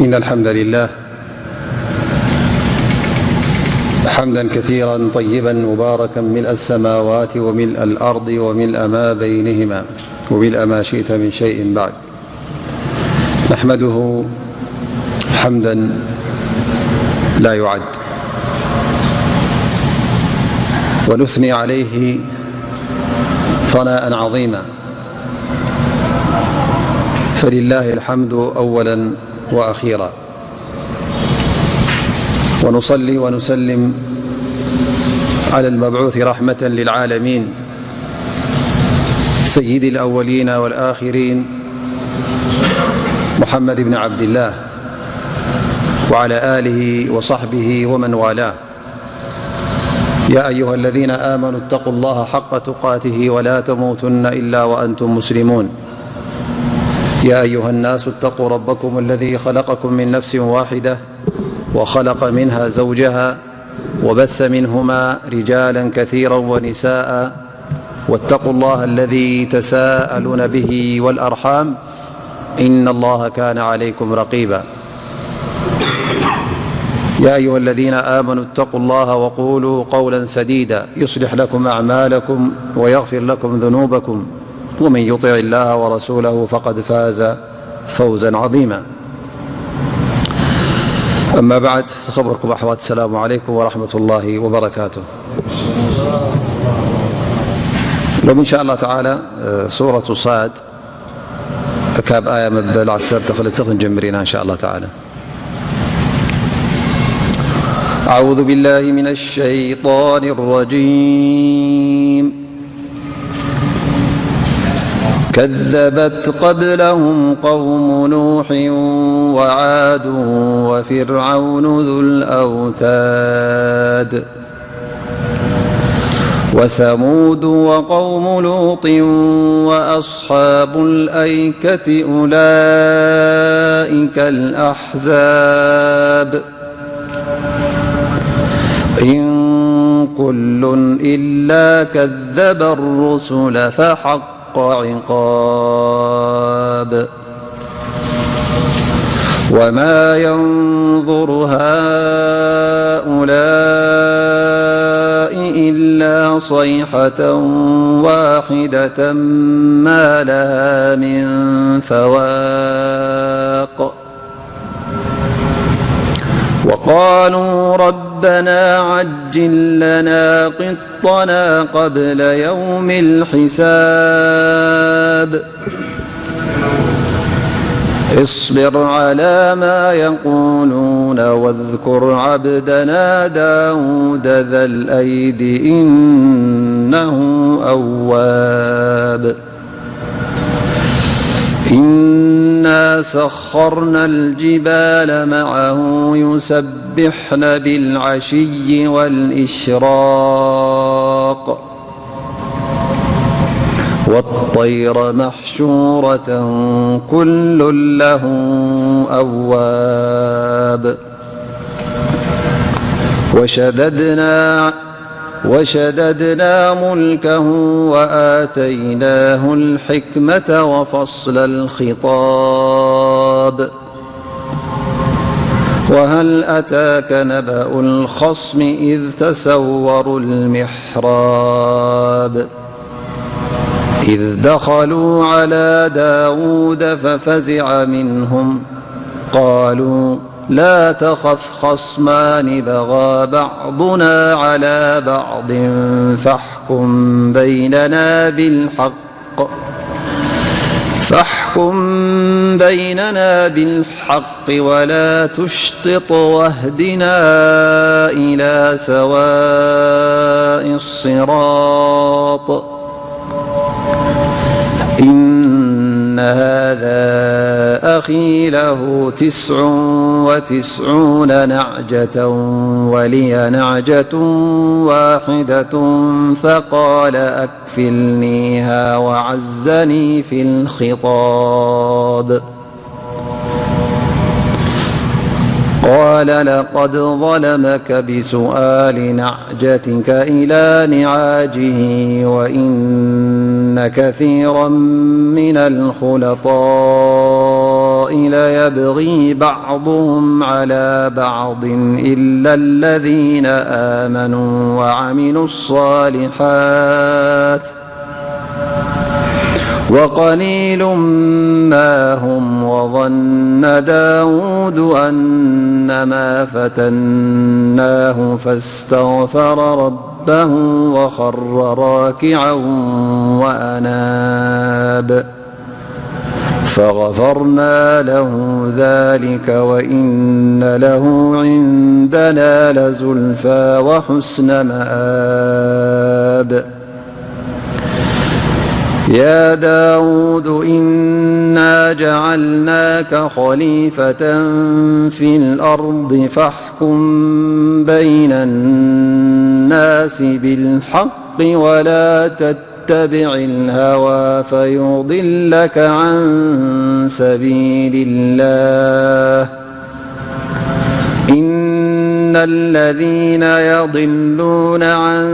إن الحمد لله حمدا كثيرا طيبا مباركا ملء السماوات وملء الأرض وملء ما بينهما وملء ما شئت من شيء بعد. نحمده حمدا لا يعد، ونثني عليه ثناء عظيما، فلله الحمد أولا وأخيرا، ونصلي ونسلم على المبعوث رحمة للعالمين، سيد الأولين والآخرين، محمد بن عبد الله، وعلى آله وصحبه ومن والاه. يا أيها الذين آمنوا اتقوا الله حق تقاته ولا تموتن إلا وأنتم مسلمون. يا أيها الناس اتقوا ربكم الذي خلقكم من نفس واحدة وخلق منها زوجها وبث منهما رجالا كثيرا ونساء، واتقوا الله الذي تساءلون به والأرحام، إن الله كان عليكم رقيبا. يا أيها الذين آمنوا اتقوا الله وقولوا قولا سديدا يصلح لكم أعمالكم ويغفر لكم ذنوبكم، ومن يطع الله ورسوله فقد فاز فوزا عظيما. أما بعد، ዝኸበርኩም ኣሕዋት፣ السلام عليكم ورحمة الله وبركاته. ሎም إن شاء الله تعالى ሱረቱ ሳድ ካብ ኣያ መበል ዓሰርተ ክልተ ክንጀምር ኢና إن شاء الله تعالى. أعوذ بالله من الشيطان الرجيم. كذبت قبلهم قوم نوح وعاد وفرعون ذو الأوتاد وثمود وقوم لوط وأصحاب الأيكة أولئك الأحزاب. إن كل إلا كذب الرسل فحق عقاب. وما ينظر هؤلاء إلا صيحة واحدة ما لها من فواق. وقالوا ربنا عجل لنا قطنا قبل يوم الحساب. اصبر على ما يقولون واذكر عبدنا داود ذا الأيد إنه أواب. إنا سخرنا الجبال معه يسبحن بالعشي والإشراق والطير محشورة كل له أواب. وشددنا وشددنا ملكه وآتيناه الحكمة وفصل الخطاب. وهل أتاك نبأ الخصم إذ تسوروا المحراب إذ دخلوا على داود ففزع منهم قالوا لا تخف خصمان بغى بعضنا على بعض فاحكم بيننا بالحق فاحكم بيننا بالحق ولا تشطط واهدنا إلى سواء الصراط. إن هذا أخي له تسع وتسعون نعجة ولي نعجة واحدة فقال أكفلنيها وعزني في الخطاب. قال لقد ظلمك بسؤال نعجتك إلى نعاجه وإن كثيرا من الخلطاء ليبغي بعضهم على بعض إلا الذين آمنوا وعملوا الصالحات وقليل ما هم وظن داود أنما فتناه فاستغفر ربه وخر راكعا وأناب. فغفرنا له ذلك وإن له عندنا لزلفى وحسن مآب. يا داود إنا جعلناك خليفة في الأرض فاحكم بين الناس بالحق ولا تتبع الهوى فيضلك عن سبيل الله. إن الذين يضلون عن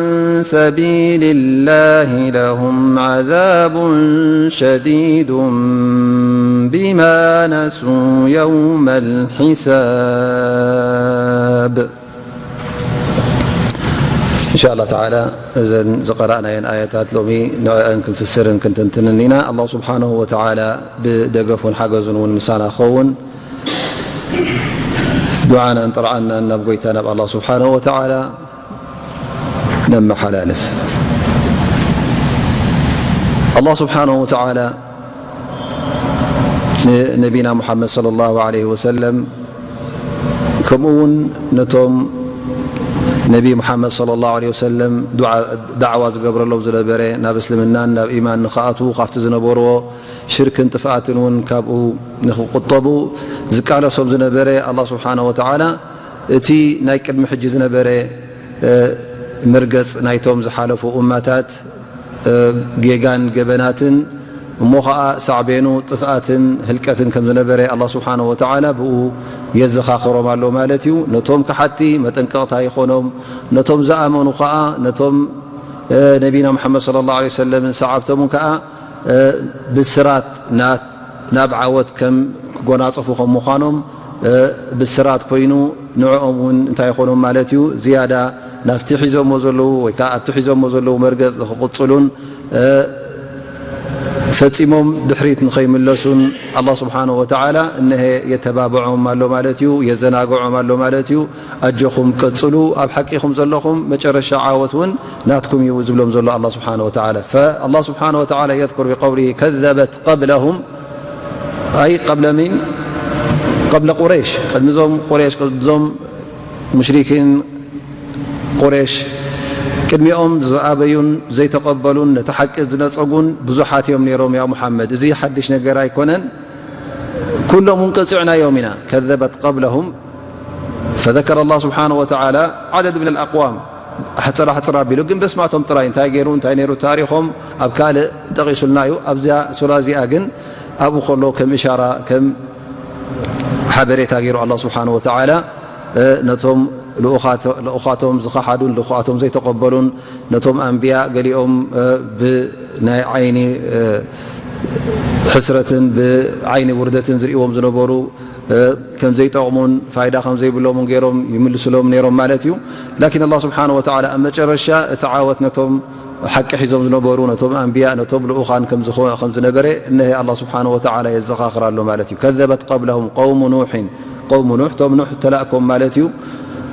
سبيل الله لهم عذاب شديد بما نسوا يوم الحساب. إن شاء الله تعالى እዘን ዝቐራእናየን ኣያታት ሎሚ ንዕአን ክንፍስርን ክንትንትንን ኢና። ኣላህ ስብሓነሁ ወተዓላ ብደገፉን ሓገዙን እውን ምሳና ክኸውን ዱዓናን ጥርዓናን ናብ ጎይታ ናብ ኣላህ ስብሓነሁ ወተዓላ ነመሓላልፍ። ኣላህ ስብሓነሁ ወተዓላ ንነቢና ሙሓመድ ሰለላሁ ዐለይሂ ወሰለም ከምኡ እውን ነቶም ነቢ ሙሓመድ ሰለላሁ ዐለይሂ ወሰለም ዱዓ- ዳዕዋ ዝገብረሎም ዝነበረ ናብ እስልምናን ናብ ኢማን ንኽኣትዉ ካብቲ ዝነበርዎ ሽርክን ጥፍኣትን እውን ካብኡ ንኽቁጠቡ ዝቃለሶም ዝነበረ ኣላህ ስብሓነሁ ወተዓላ እቲ ናይ ቅድሚ ሕጂ ዝነበረ እ፣ መርገጽ ናይቶም ዝሓለፉ እማታት እ፣ ጌጋን ገበናትን እሞ ኸኣ ሳዕቤኑ ጥፍኣትን ህልቀትን ከም ዝነበረ ኣላህ ስብሓነሁ ወተዓላ ብኡ የዘኻኽሮም ኣሎ ማለት እዩ። ነቶም ከሓድቲ መጠንቀቕታ ይኾኖም፣ ነቶም ዝኣመኑ ኸኣ ነቶም እ፣ ነቢና ሙሓመድ ሰለላሁ ዐለይሂ ወሰለምን ሰዓብቶምን ከኣ እ፣ ብስራት ናት- ናብ ዓወት ከም ክጎናጸፉ ከም ምዃኖም እ፣ ብስራት ኮይኑ ንዕኦም እውን እንታይ ይኾኖም ማለት እዩ ዝያዳ ናብቲ ሒዞሞ ዘለዉ ወይ ከዓ ኣብቲ ሒዞሞ ዘለዉ መርገጽ ንክቕጽሉን እ፣ ፈጺሞም ድሕሪት ንኸይምለሱን ኣላህ ስብሓነሁ ወተዓላ እነሀ የተባብዖም ኣሎ ማለት እዩ፣ የዘናግዖም ኣሎ ማለት እዩ። ኣጆኹም ቀጽሉ፣ ኣብ ሓቂ ኢኹም ዘለኹም፣ መጨረሻ ዓወት እውን ናትኩም እዩ ዝብሎም ዘሎ ኣላህ ስብሓነሁ ወተዓላ። ፈኣላህ ስብሓነሁ ወተዓላ የዝኩር ብቀውሊሂ ከዘበት ቀብለሁም፣ ኣይ ቀብለ ሚን? ቀብለ ቁረይሽ፣ ቅድሚዞም ቁረይሽ፣ ቅድሚዞም ሙሽሪኪን ቁሬሽ ቅድሚኦም ዝኣበዩን ዘይተቐበሉን ነቲ ሓቂ ዝነጸጉን ብዙሓት እዮም ነይሮም። ያ ሙሓመድ፣ እዚ ሓድሽ ነገር ኣይኮነን። ኩሎም እውን ቀጺዕናዮም ኢና። ከዘበት ቀብለሁም ፈዘከረ ኣላህ ስብሓነሁ ወተዓላ ዓደድ ምን ኣልኣቅዋም፣ ኣሕፅር ኣሕፅር ኣቢሉ ግን በስማቶም ጥራይ እንታይ ገይሩ እንታይ ነይሩ ታሪኾም ኣብ ካልእ ጠቒሱልና እዩ። ኣብዚኣ ሱራ እዚኣ ግን ኣብኡ ከሎ ከም እሻራ ከም ሓበሬታ ገይሩ ኣላህ ስብሓነሁ ወተዓላ ነቶም ልኡኻቶም ዝኸሓዱን ልኡኻቶም ዘይተቐበሉን ነቶም ኣንብያ ገሊኦም ብናይ ዓይኒ ሕስረትን ብዓይኒ ውርደትን ዝርእዎም ዝነበሩ ከም ዘይጠቕሙን ፋይዳ ከም ዘይብሎምን ገይሮም ይምልስሎም ነይሮም ማለት እዩ። ላኪን ኣላህ ስብሓነሁ ወተዓላ ኣብ መጨረሻ እቲ ዓወት ነቶም ሓቂ ሒዞም ዝነበሩ ነቶም ኣንብያ ነቶም ልኡኻን ከም ዝኾ- ከም ዝነበረ እነሀ ኣላህ ስብሓነሁ ወተዓላ የዘኻኽር ኣሎ ማለት እዩ። ከዘበት ቀብለሁም ቀውሙ ኑሕን፣ ቀውሙ ኑሕ፣ እቶም ኑሕ ተላእኮም ማለት እዩ።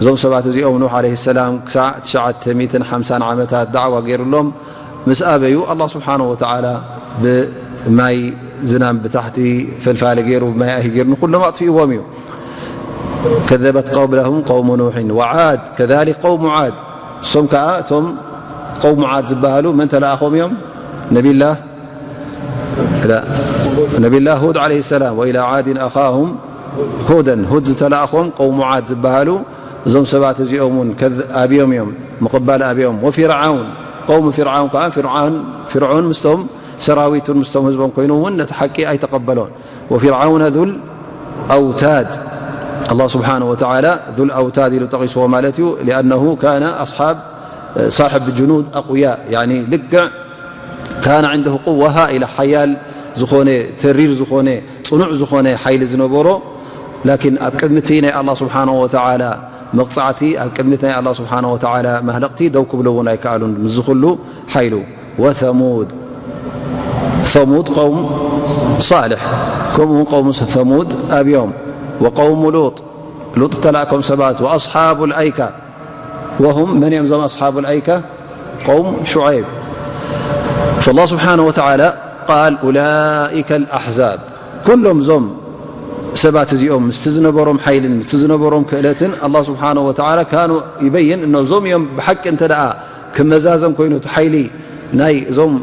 እዞም ሰባት እዚኦም ኑሕ ዓለይሂ ሰላም ክሳዕ ትሽዓተ ሚእትን ሓምሳን ዓመታት ዳዕዋ ገይሩሎም ምስ ኣበዩ ኣላህ ስብሓነሁ ወተዓላ ብማይ ዝናም ብታሕቲ ፈልፋሊ ገይሩ ብማይ ኣሂ ገይሩ ንኩሎም ኣጥፊእዎም እዩ። ከዘበት ቀብለሁም ቀውሙ ኑሕን ወዓድ ከዛሊክ ቀውሙ ዓድ። እሶም ከዓ እቶም ቀውሙ ዓድ ዝበሃሉ መን ተለኣኾም እዮም? ነቢላህ ነቢላህ ሁድ ዓለይሂ ሰላም ወኢላ ዓድን ኣኻሁም ሁደን። ሁድ ዝተለኣኾም ቀውሙ ዓድ ዝበሃሉ እዞም ሰባት እዚኦም እውን ከዝ- ኣብዮም እዮም ምቕባል ኣብዮም። ወፊርዓውን ቀውሙ ፊርዓውን ከዓ ፊርዓውን ፍርዖን ምስቶም ሰራዊቱን ምስቶም ህዝቦም ኮይኑ እውን ነቲ ሓቂ ኣይተቐበሎን። ወፊርዓውነ ዙል ኣውታድ ኣላህ ስብሓነሁ ወተዓላ ዙል ኣውታድ ኢሉ ጠቒስዎ ማለት እዩ። ሊኣነሁ ካነ ኣስሓብ ሳሕብ ጅኑድ ኣቁያ ያኒ ልክዕ ካነ ዕንደሁ ቁዋ ሃኢላ ሓያል ዝኾነ፣ ተሪር ዝኾነ፣ ጽኑዕ ዝኾነ ሓይሊ ዝነበሮ፣ ላኪን ኣብ ቅድሚ እቲ ናይ ኣላህ ስብሓነሁ ወተዓላ መቕጻዕቲ፣ ኣብ ቅድሚ እቲ ናይ ኣላህ ስብሓነሁ ወተዓላ ማህለቕቲ ደው ክብሉ እውን ኣይከኣሉን። ምስዚ ኩሉ ሓይሉ። ወተሙድ፣ ተሙድ ቀውም ሳልሕ፣ ከምኡ እውን ቀውም ተሙድ ኣብዮም። ወቀውሙ ሉጥ፣ ሉጥ እተላእኮም ሰባት። ወኣስሓቡ ልኣይካ፣ ወሁም መን እዮም እዞም ኣስሓቡ ልኣይካ? ቀውም ሹዓይብ። ፈላህ ስብሓነሁ ወተዓላ ቃል ኡላኢከ ልኣሕዛብ፣ ኩሎም እዞም ሰባት እዚኦም ምስቲ ዝነበሮም ሓይልን ምስቲ ዝነበሮም ክእለትን ኣላህ ስብሓነሁ ወተዓላ ካኑ ይበይን እኖ እዞም እዮም ብሓቂ እንተ ደኣ ክመዛዘን ኮይኑ እቲ ሓይሊ ናይ እዞም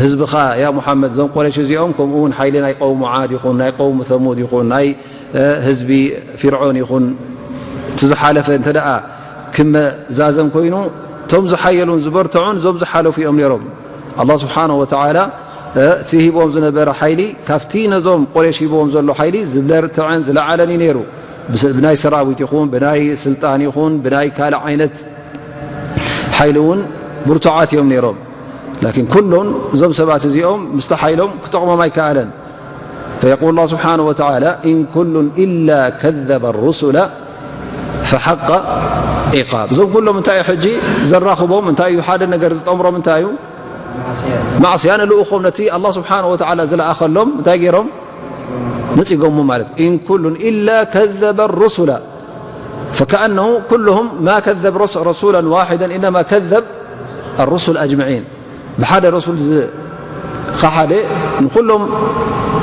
ህዝብኻ ያ ሙሓመድ እዞም ቁረይሽ እዚኦም ከምኡ እውን ሓይሊ ናይ ቀውሙ ዓድ ይኹን ናይ ቀውሙ ተሙድ ይኹን ናይ ህዝቢ ፊርዖን ይኹን እቲ ዝሓለፈ እንተ ደኣ ክመዛዘን ኮይኑ፣ እቶም ዝሓየሉን ዝበርትዑን እዞም ዝሓለፉ እዮም ነይሮም። ኣላህ ስብሓነሁ ወተዓላ እቲ ሂብዎም ዝነበረ ሓይሊ ካብቲ ነዞም ቁሬሽ ሂብዎም ዘሎ ሓይሊ ዝበርትዐን ዝለዓለን እዩ ነይሩ። ብስ-፣ ብናይ ሰራዊት ይኹን ብናይ ስልጣን ይኹን ብናይ ካልእ ዓይነት ሓይሊ እውን ብርቱዓት እዮም ነይሮም። ላኪን ኩሉን እዞም ሰባት እዚኦም ምስቲ ሓይሎም ክጠቕሞም ኣይከኣለን። فيقول الله سبحانه وتعالى: إن كل إلا كذب الرسل فحق عقاب. እዞም ኩሎም እንታይ እዩ ሕጂ ዘራኽቦም? እንታይ እዩ ሓደ ነገር ዝጠምሮም? እንታይ እዩ? ማዕስያ ንልኡኾም፣ ነቲ ኣላህ ስብሓነሁ ወተዓላ ዝለኣኸሎም እንታይ ገይሮም? ነጺጎሞ ማለት እዩ። إن كل إلا كذب الرسل فكأنه كلهم ما كذب رس-، رسولا واحدا إنما كذب الرسل أجمعين. ብሓደ ረሱል ዝኸሓደ ንኹሎም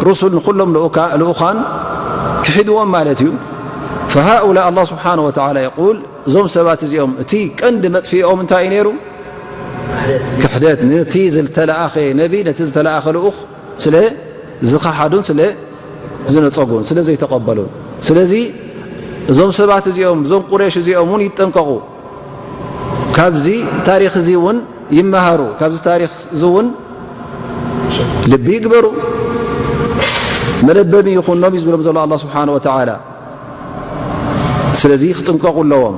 ሩሱል ንኹሎም ልኡካ-፣ ልኡኻን ክሒድዎም ማለት እዩ። فهؤلاء الله سبحانه وتعالى يقول، እዞም ሰባት እዚኦም እቲ ቀንዲ መጥፊኦም እንታይ እዩ ነይሩ? ክሕደት። ነቲ ዝተለኣኸ ነቢ፣ ነቲ ዝተለኣኸ ልኡኽ ስለ ዝኸሓዱን ስለ ዝነጸጉን ስለ ዘይተቐበሉን። ስለዚ እዞም ሰባት እዚኦም፣ እዞም ቁሬሽ እዚኦም እውን ይጠንቀቑ። ካብዚ ታሪኽ እዚ እውን ይመሃሩ። ካብዚ ታሪኽ እዚ እውን ልቢ ይግበሩ። መለበሚ ይኹኖም እዩ ዝብሎም ዘሎ ኣላህ ስብሓነ ወተዓላ። ስለዚ ክጥንቀቑ ኣለዎም።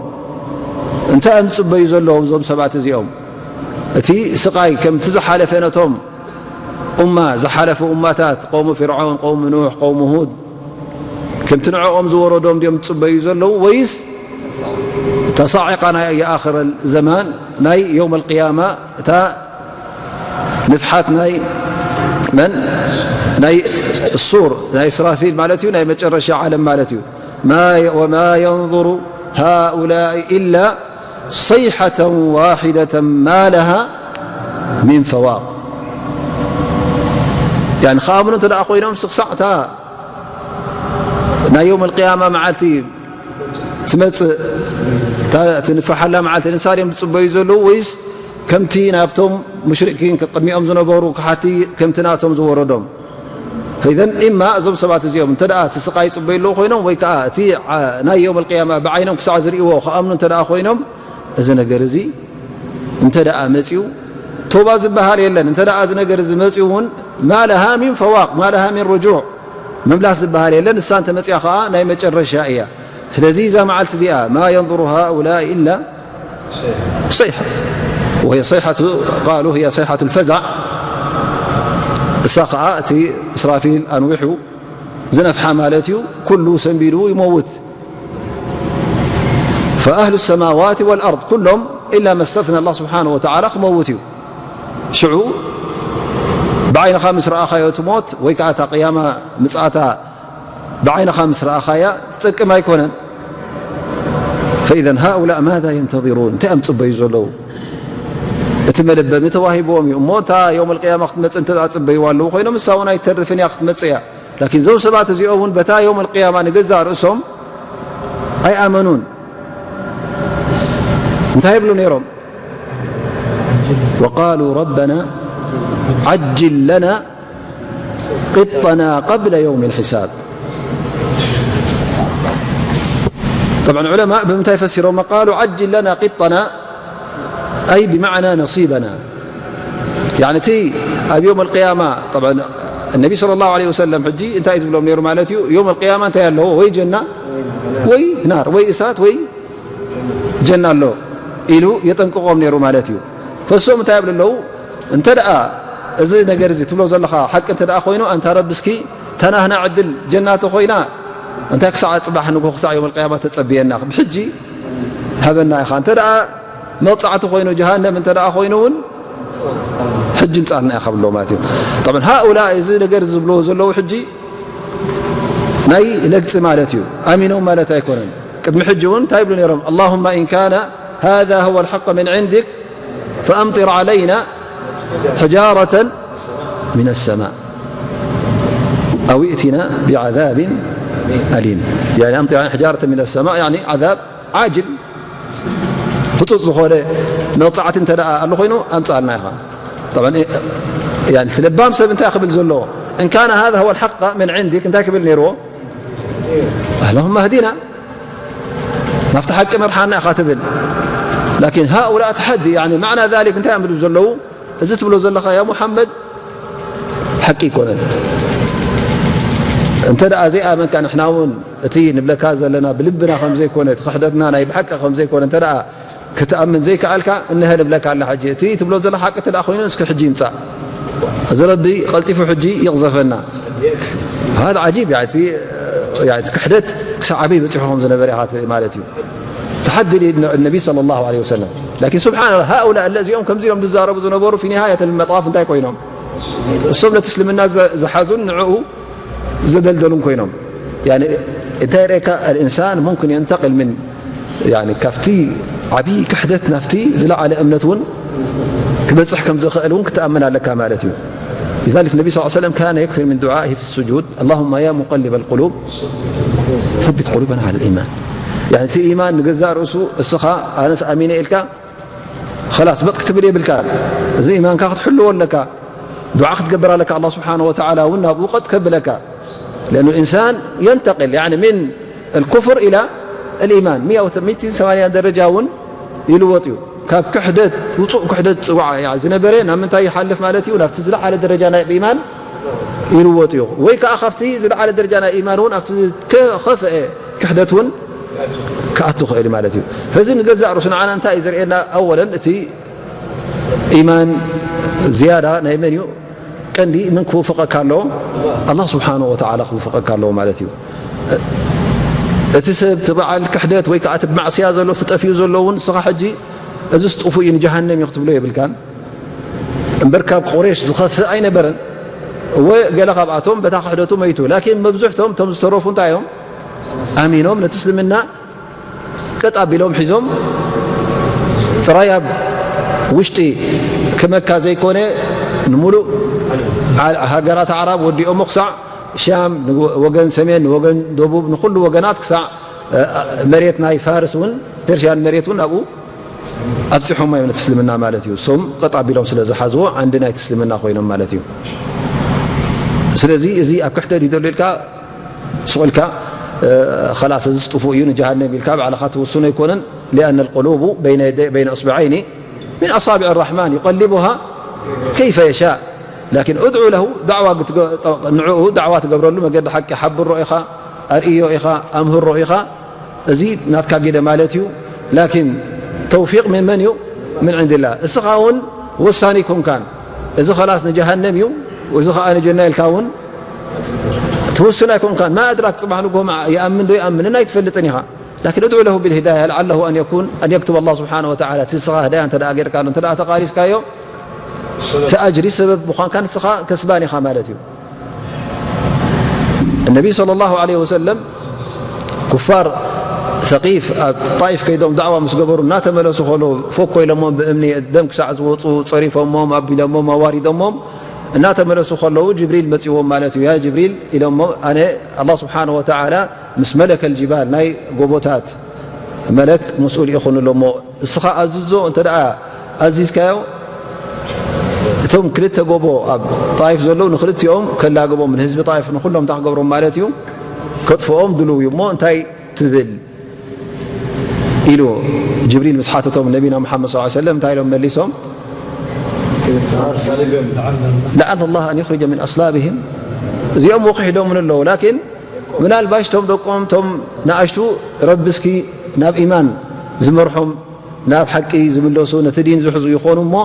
እንታይ እዮም ዝጽበዩ ዘለዎም እዞም ሰባት እዚኦም? እቲ ስቓይ ከምቲ ዝሓለፈ ነቶም ኡማ፣ ዝሓለፉ ኡማታት፣ ቀውሙ ፊርዓውን፣ ቀውሙ ኑሕ፣ ቀውሙ ሁድ፣ ከምቲ ንዕኦም ዝወረዶም ድዮም ዝጽበዩ ዘለዉ? ወይስ እታ ሳዒቓ ናይ ኣኽረል ዘማን፣ ናይ የውመል ቅያማ፣ እታ ንፍሓት ናይ መን? ናይ ሱር፣ ናይ እስራፊል ማለት እዩ፣ ናይ መጨረሻ ዓለም ማለት እዩ። ማ የ-፣ ወማ የንظሩ ሃኡላኢ ኢላ ሰይሐተን ዋሒደተን ማ ለሃ ሚን ፈዋቅ። ያኒ፣ ክኣምኑ እንተ ደኣ ኮይኖም፣ ስኽሳዕ እታ ናይ የውመል ቅያማ መዓልቲ ትመጽእ፣ እታ ትንፈሓላ መዓልቲ ንሳ ድዮም ዝጽበዩ ዘለዉ? ወይስ ከምቲ ናብቶም ሙሽሪኪን ቅድሚኦም ዝነበሩ ክሓቲ ከምቲ ናቶም ዝወረዶም? ፈኢዘን፣ ኢማ እዞም ሰባት እዚኦም እንተ ደኣ እቲ ስቓይ ይጽበዩ ኣለዉ ኮይኖም፣ ወይ ከኣ እቲ፣ ዓ-፣ ናይ የውመል ቅያማ ብዓይኖም ክሳዕ ዝርእይዎ ክኣምኑ እንተ ደኣ ኮይኖም፣ እዚ ነገር እዚ እንተ ደኣ መጺኡ፣ ቶባ ዝበሃል የለን። እንተ ደኣ እዚ ነገር እዚ መጺኡ እውን፣ ማ ለሃ ሚን ፈዋቅ፣ ማ ለሃ ሚን ርጁዕ፣ ምምላስ ዝበሃል የለን። ንሳ እንተ መጺኣ ከኣ ናይ መጨረሻ እያ። ስለዚ እዛ መዓልቲ እዚኣ፣ ማ የንظሩ ሃኡላኢ ኢላ ሰይሐ፣ ወሂየ ሰይሐቱ፣ ቃሉ ሂየ ሰይሐቱ ልፈዛዕ፣ እሳ ከኣ እቲ እስራፊል ኣንዊሑ ዝነፍሓ ማለት እዩ። ኩሉ ሰንቢዱ ይመውት። ፈኣህሉ ሰማዋት ወልኣርድ ኩሎም፣ ኢላ መስተትና ኣላህ ስብሓነሁ ወተዓላ ክመውት እዩ። ሽዑ ብዓይንኻ ምስ ረኣኻዮ እቲ ሞት ወይ ከዓ እታ ቅያማ ምጽኣታ ብዓይንኻ ምስ ረኣኻያ ትጠቅም ኣይኮነን። ፈኢዘን ሃኡላእ ማዛ የንተظሩን፣ እንታይ እዮም ዝጽበዩ ዘለዉ? እቲ መለበሚ ተዋሂብዎም እዩ እሞ፣ እታ የውመል ቅያማ ክትመጽእ እንተ ደኣ ጽበይዋ ኣለዉ ኮይኖም፣ እሳ እውን ኣይተርፍን እያ፣ ክትመጽእ እያ። ላኪን እዞም ሰባት እዚኦም እውን በታ የውመል ቅያማ ንገዛእ ርእሶም ኣይኣመኑን። እንታይ ይብሉ ነይሮም? ወቃሉ ረበና ዓጅል ለና ቂጠና ቀብለ የውም ልሒሳብ። ጠብዓን ዑለማ ብምንታይ ፈሲሮም? ቃሉ ዓጅል ለና ቂጠና ኣይ ብመዕና ነሲበና። ያኒ እቲ ኣብ የውም ኣልቅያማ፣ ጠብዓን ነቢ ሰለላሁ ዐለይሂ ወሰለም ሕጂ እንታይ እዩ ዝብሎም ነይሩ ማለት እዩ? የውም ኣልቅያማ እንታይ ኣለዎ? ወይ ጀና ወይ ናር፣ ወይ እሳት ወይ ጀና ኣሎ ኢሉ የጠንቅቖም ነይሩ ማለት እዩ። ፈሶም እንታይ ይብሉ ኣለዉ? እንተ ደኣ እዚ ነገር እዚ ትብሎ ዘለኻ ሓቂ እንተ ደኣ ኮይኑ፣ ኣንታ ረቢ፣ እስኪ ተናህና ዕድል ጀናተ ኮይና፣ እንታይ ክሳዕ ጽባሕ ንግሆ ክሳዕ ዮም ኣልቅያማ ተጸብየና፣ ብሕጂ ሃበና ኢኻ። እንተ ደኣ መቕጻዕቲ ኮይኑ፣ ጀሃነም እንተ ደኣ ኮይኑ እውን፣ ሕጂ ምጻልና ኢኻ ብሎ ማለት እዩ። ጠብዓን፣ ሃኡላ እዚ ነገር ዝብሎ ዘለዉ ሕጂ ናይ ለግጺ ማለት እዩ። ኣሚኖም ማለት ኣይኮነን። ቅድሚ ሕጂ እውን እንታይ ይብሉ ነይሮም? اللهم إن كان هذا هو الحق من عندك فأمطر علينا حجارة من السماء أو ائتنا بعذاب أليم. يعني أمطر علينا حجارة من السماء، يعني عذاب عاجل. ህጹጽ ዝኾነ መቕጻዕቲ እንተ ደኣ ኣሎ ኮይኑ፣ ኣምጽኣልና ኢኻ። ጠብዓን፣ እ-፣ ያኒ እቲ ለባም ሰብ እንታይ ክብል ዘለዎ? إن كان هذا هو الحق من عندك እንታይ ክብል ነይርዎ? اللهم اهدنا ናብቲ ሓቂ መርሓና ኢኻ ትብል። ላኪን ሃኡላእ ተሓዲ፣ ያኒ ማዕና ዛሊክ እንታይ እዮም ዝብሉ ዘለዉ? እዚ ትብሎ ዘለኻ ያ ሙሓመድ ሓቂ ኣይኮነን። እንተ ደኣ ዘይኣመንካ፣ ንሕና እውን እቲ ንብለካ ዘለና ብልብና ከም ዘይኮነ፣ እቲ ክሕደትና ናይ ብሓቂ ከም ዘይኮነ እንተ ደኣ ክትኣምን ዘይከኣልካ፣ እንሀ ንብለካ ኣላ። ሕጂ እቲ ትብሎ ዘለኻ ሓቂ እንተ ደኣ ኮይኑ፣ እስኪ ሕጂ ይምጻእ። እዚ ረቢ ቀልጢፉ ሕጂ ይቕዘፈና። ሃዛ ዓጂብ፣ ያኒ እቲ፣ ያኒ እቲ ክሕደት ክሳብ ኣበይ በጺሑ ከም ዝነበረ ኢኻ ት-፣ ማለት እዩ። ተሓዲ ነቢ ሰለላሁ ዐለይሂ ወሰለም። ላኪን ሱብሓነላህ፣ ሃኡላእ እዚኦም ከምዚ ኢሎም ዝዛረቡ ዝነበሩ ፊ ኒሃየት መጣፍ እንታይ ኮይኖም? እሶም ነቲ እስልምና ዘ-፣ ዝሓዙን ንዕኡ ዘደልደሉን ኮይኖም። ያኒ እንታይ የርእየካ? ኣልኢንሳን ሙምክን የንተቅል ምን፣ ያኒ ካብቲ ዓብዪ ክሕደት ናብቲ ዝለዓለ እምነት እውን ክበጽሕ ከም ዝኽእል እውን ክትኣምን ኣለካ ማለት እዩ። لذلك النبي صلى الله عليه وسلم كان يكثر من دعائه في السجود، اللهم يا مقلب القلوب ثبت قلوبنا على الإيمان. ያኒ እቲ ኢማን ንገዛእ ርእሱ እስኻ ኣነስ ኣሚነ ኢልካ ኸላስ በጥ ክትብል የብልካን። እዚ ኢማንካ ክትሕልዎ ኣለካ። ዱዓ ክትገብር ኣለካ። ኣላህ ስብሓነ ወተዓላ እውን ናብኡ ቀጥ ከብለካ። لأن الإنسان ينتقل، يعني من الكفر إلى الإيمان، ሚእቲ ሰማንያ ደረጃ እውን ይልወጥ እዩ። ካብ ክሕደት፣ ውጹእ ክሕደት ጽዋዕ፣ ያ፣ ዝነበረ ናብ ምንታይ ይሓልፍ ማለት እዩ? ናብቲ ዝለዓለ ደረጃ ናይ ኢማን ይልወጥ እዩ። ወይ ከኣ ካብቲ ዝለዓለ ደረጃ ናይ ኢማን እውን ኣብቲ ዝከ-፣ ዝኸፍአ ክሕደት እውን ክኣቱ ይኽእል እዩ ማለት እዩ። ፈዚ ንገዛእ ርእሱ ንዓና እንታይ እዩ ዘርእየና? ኣወለን እቲ ኢማን ዝያዳ ናይ መን እዩ? ቀንዲ መን ክውፍቐካ ኣለዎ? ኣላህ ስብሓነሁ ወተዓላ ክውፍቐካ ኣለዎ ማለት እዩ። እቲ ሰብ፣ እቲ በዓል ክሕደት ወይ ከኣ እቲ ብማዕስያ ዘሎ፣ እቲ ጠፊኡ ዘሎ እውን፣ ንስኻ ሕጂ እዚስ ጥፉእ እዩ፣ ንጀሃነም እዩ ክትብሎ የብልካን። እምበር ካብ ቁሬሽ ዝኸፍእ ኣይነበረን። እወ፣ ገለ ካብኣቶም በታ ክሕደቱ መይቱ። ላኪን መብዝሕቶም እቶም ዝተረፉ እንታይ እዮም? ኣሚኖም ነቲ እስልምና ቀጥ ኣቢሎም ሒዞም፣ ጥራይ ኣብ ውሽጢ ከመካ ዘይኮነ፣ ንምሉእ ዓ-፣ ሃገራት ኣዕራብ ወዲኦሞ ክሳዕ ሻም፣ ንወገን ሰሜን፣ ንወገን ደቡብ፣ ንኹሉ ወገናት ክሳዕ፣ እ፣ መሬት ናይ ፋርስ እውን፣ ፔርሽያን መሬት እውን ኣብኡ ኣብጺሖሞ እዮም ነቲ እስልምና ማለት እዩ። እሶም ቀጥ ኣቢሎም ስለ ዝሓዝዎ ዓንዲ ናይቲ እስልምና ኮይኖም ማለት እዩ። ስለዚ እዚ ኣብ ክሕደት ይደሉ ኢልካ ሱቕ ኢልካ፣ እ፣ ኸላስ እዚ ጥፉእ እዩ ንጀሃነም ኢልካ ባዕልኻ ትውስኖ ኣይኮነን። لأن القلوب بين يدي، بين إصبعين من أصابع الرحمن يقلبها كيف يشاء. لكن ادع له، ዳዕዋ ክትገ-፣ ንዕኡ ዳዕዋ ትገብረሉ መገዲ ሓቂ ሓብሮ ኢኻ፣ ኣርእዮ ኢኻ፣ ኣምህሮ ኢኻ። እዚ ናትካ ግደ ማለት እዩ። ላኪን ተውፊቅ ምን መን እዩ? ምን ዕንድላህ። እስኻ እውን ወሳኒ ኣይኮንካን። እዚ ኸላስ ንጀሃነም እዩ፣ እዚ ኸኣ ንጀና ኢልካ እውን ትውስን ኣይኮንካን። ማ ኣድራክ፣ ጽባሕ ንግሆ መዓ ይኣምን ዶ ይኣምንን ኣይትፈልጥን ኢኻ። ላኪን ادع له بالهداية لعله أن يكون، أن يكتب الله سبحانه وتعالى። እቲ እስኻ ህዳያ እንተ ደኣ ጌርካሉ፣ እንተ ደኣ ተቓሊስካዮ፣ እቲ ኣጅሪ ሰበብ ምዃንካ ንስኻ ከስባን ኢኻ ማለት እዩ። ነቢ ሰለላሁ ዐለይሂ ወሰለም ኩፋር ሰቂፍ ኣብ ጣኢፍ ከይዶም ዳዕዋ ምስ ገበሩ እናተመለሱ ከለዉ ፎኮ ኢሎሞም ብእምኒ ደም ክሳዕ ዝወፁ ፀሪፎሞም ኣቢሎሞም ኣዋሪዶሞም እናተመለሱ ከለዉ ጅብሪል መፂዎም ማለት እዩ። ያ ጅብሪል ኢሎሞ ኣነ ኣላህ ስብሓነ ወተዓላ ምስ መለከል ጅባል ናይ ጎቦታት መለክ ምስኡ ልኢኹኒ ኢሎሞ እስኻ ኣዝዞ እንተ ደኣ ኣዚዝካዮ፣ እቶም ክልተ ጎቦ ኣብ ጣይፍ ዘለዉ ንኽልቲኦም ከላግቦም፣ ንህዝቢ ጣይፍ ንኹሎም እንታይ ክገብሮም ማለት እዩ? ከጥፍኦም ድልው እዩ። እሞ እንታይ ትብል? ኢሉ ጅብሪል ምስ ሓተቶም ነቢና ሙሓመድ ሰለላሁ ዐለይሂ ወሰለም እንታይ ኢሎም መሊሶም? ለዓለ ላህ ኣን ዩኽሪጀ ሚን ኣስላብህም። እዚኦም ወኺሕዶምን ኣለዉ፣ ላኪን ምናልባሽ ቶም ደቆም፣ ቶም ንኣሽቱ ረቢ እስኪ ናብ ኢማን ዝመርሖም ናብ ሓቂ ዝምለሱ፣ ነቲ ዲን ዝሕዙ ይኾኑ እሞ፣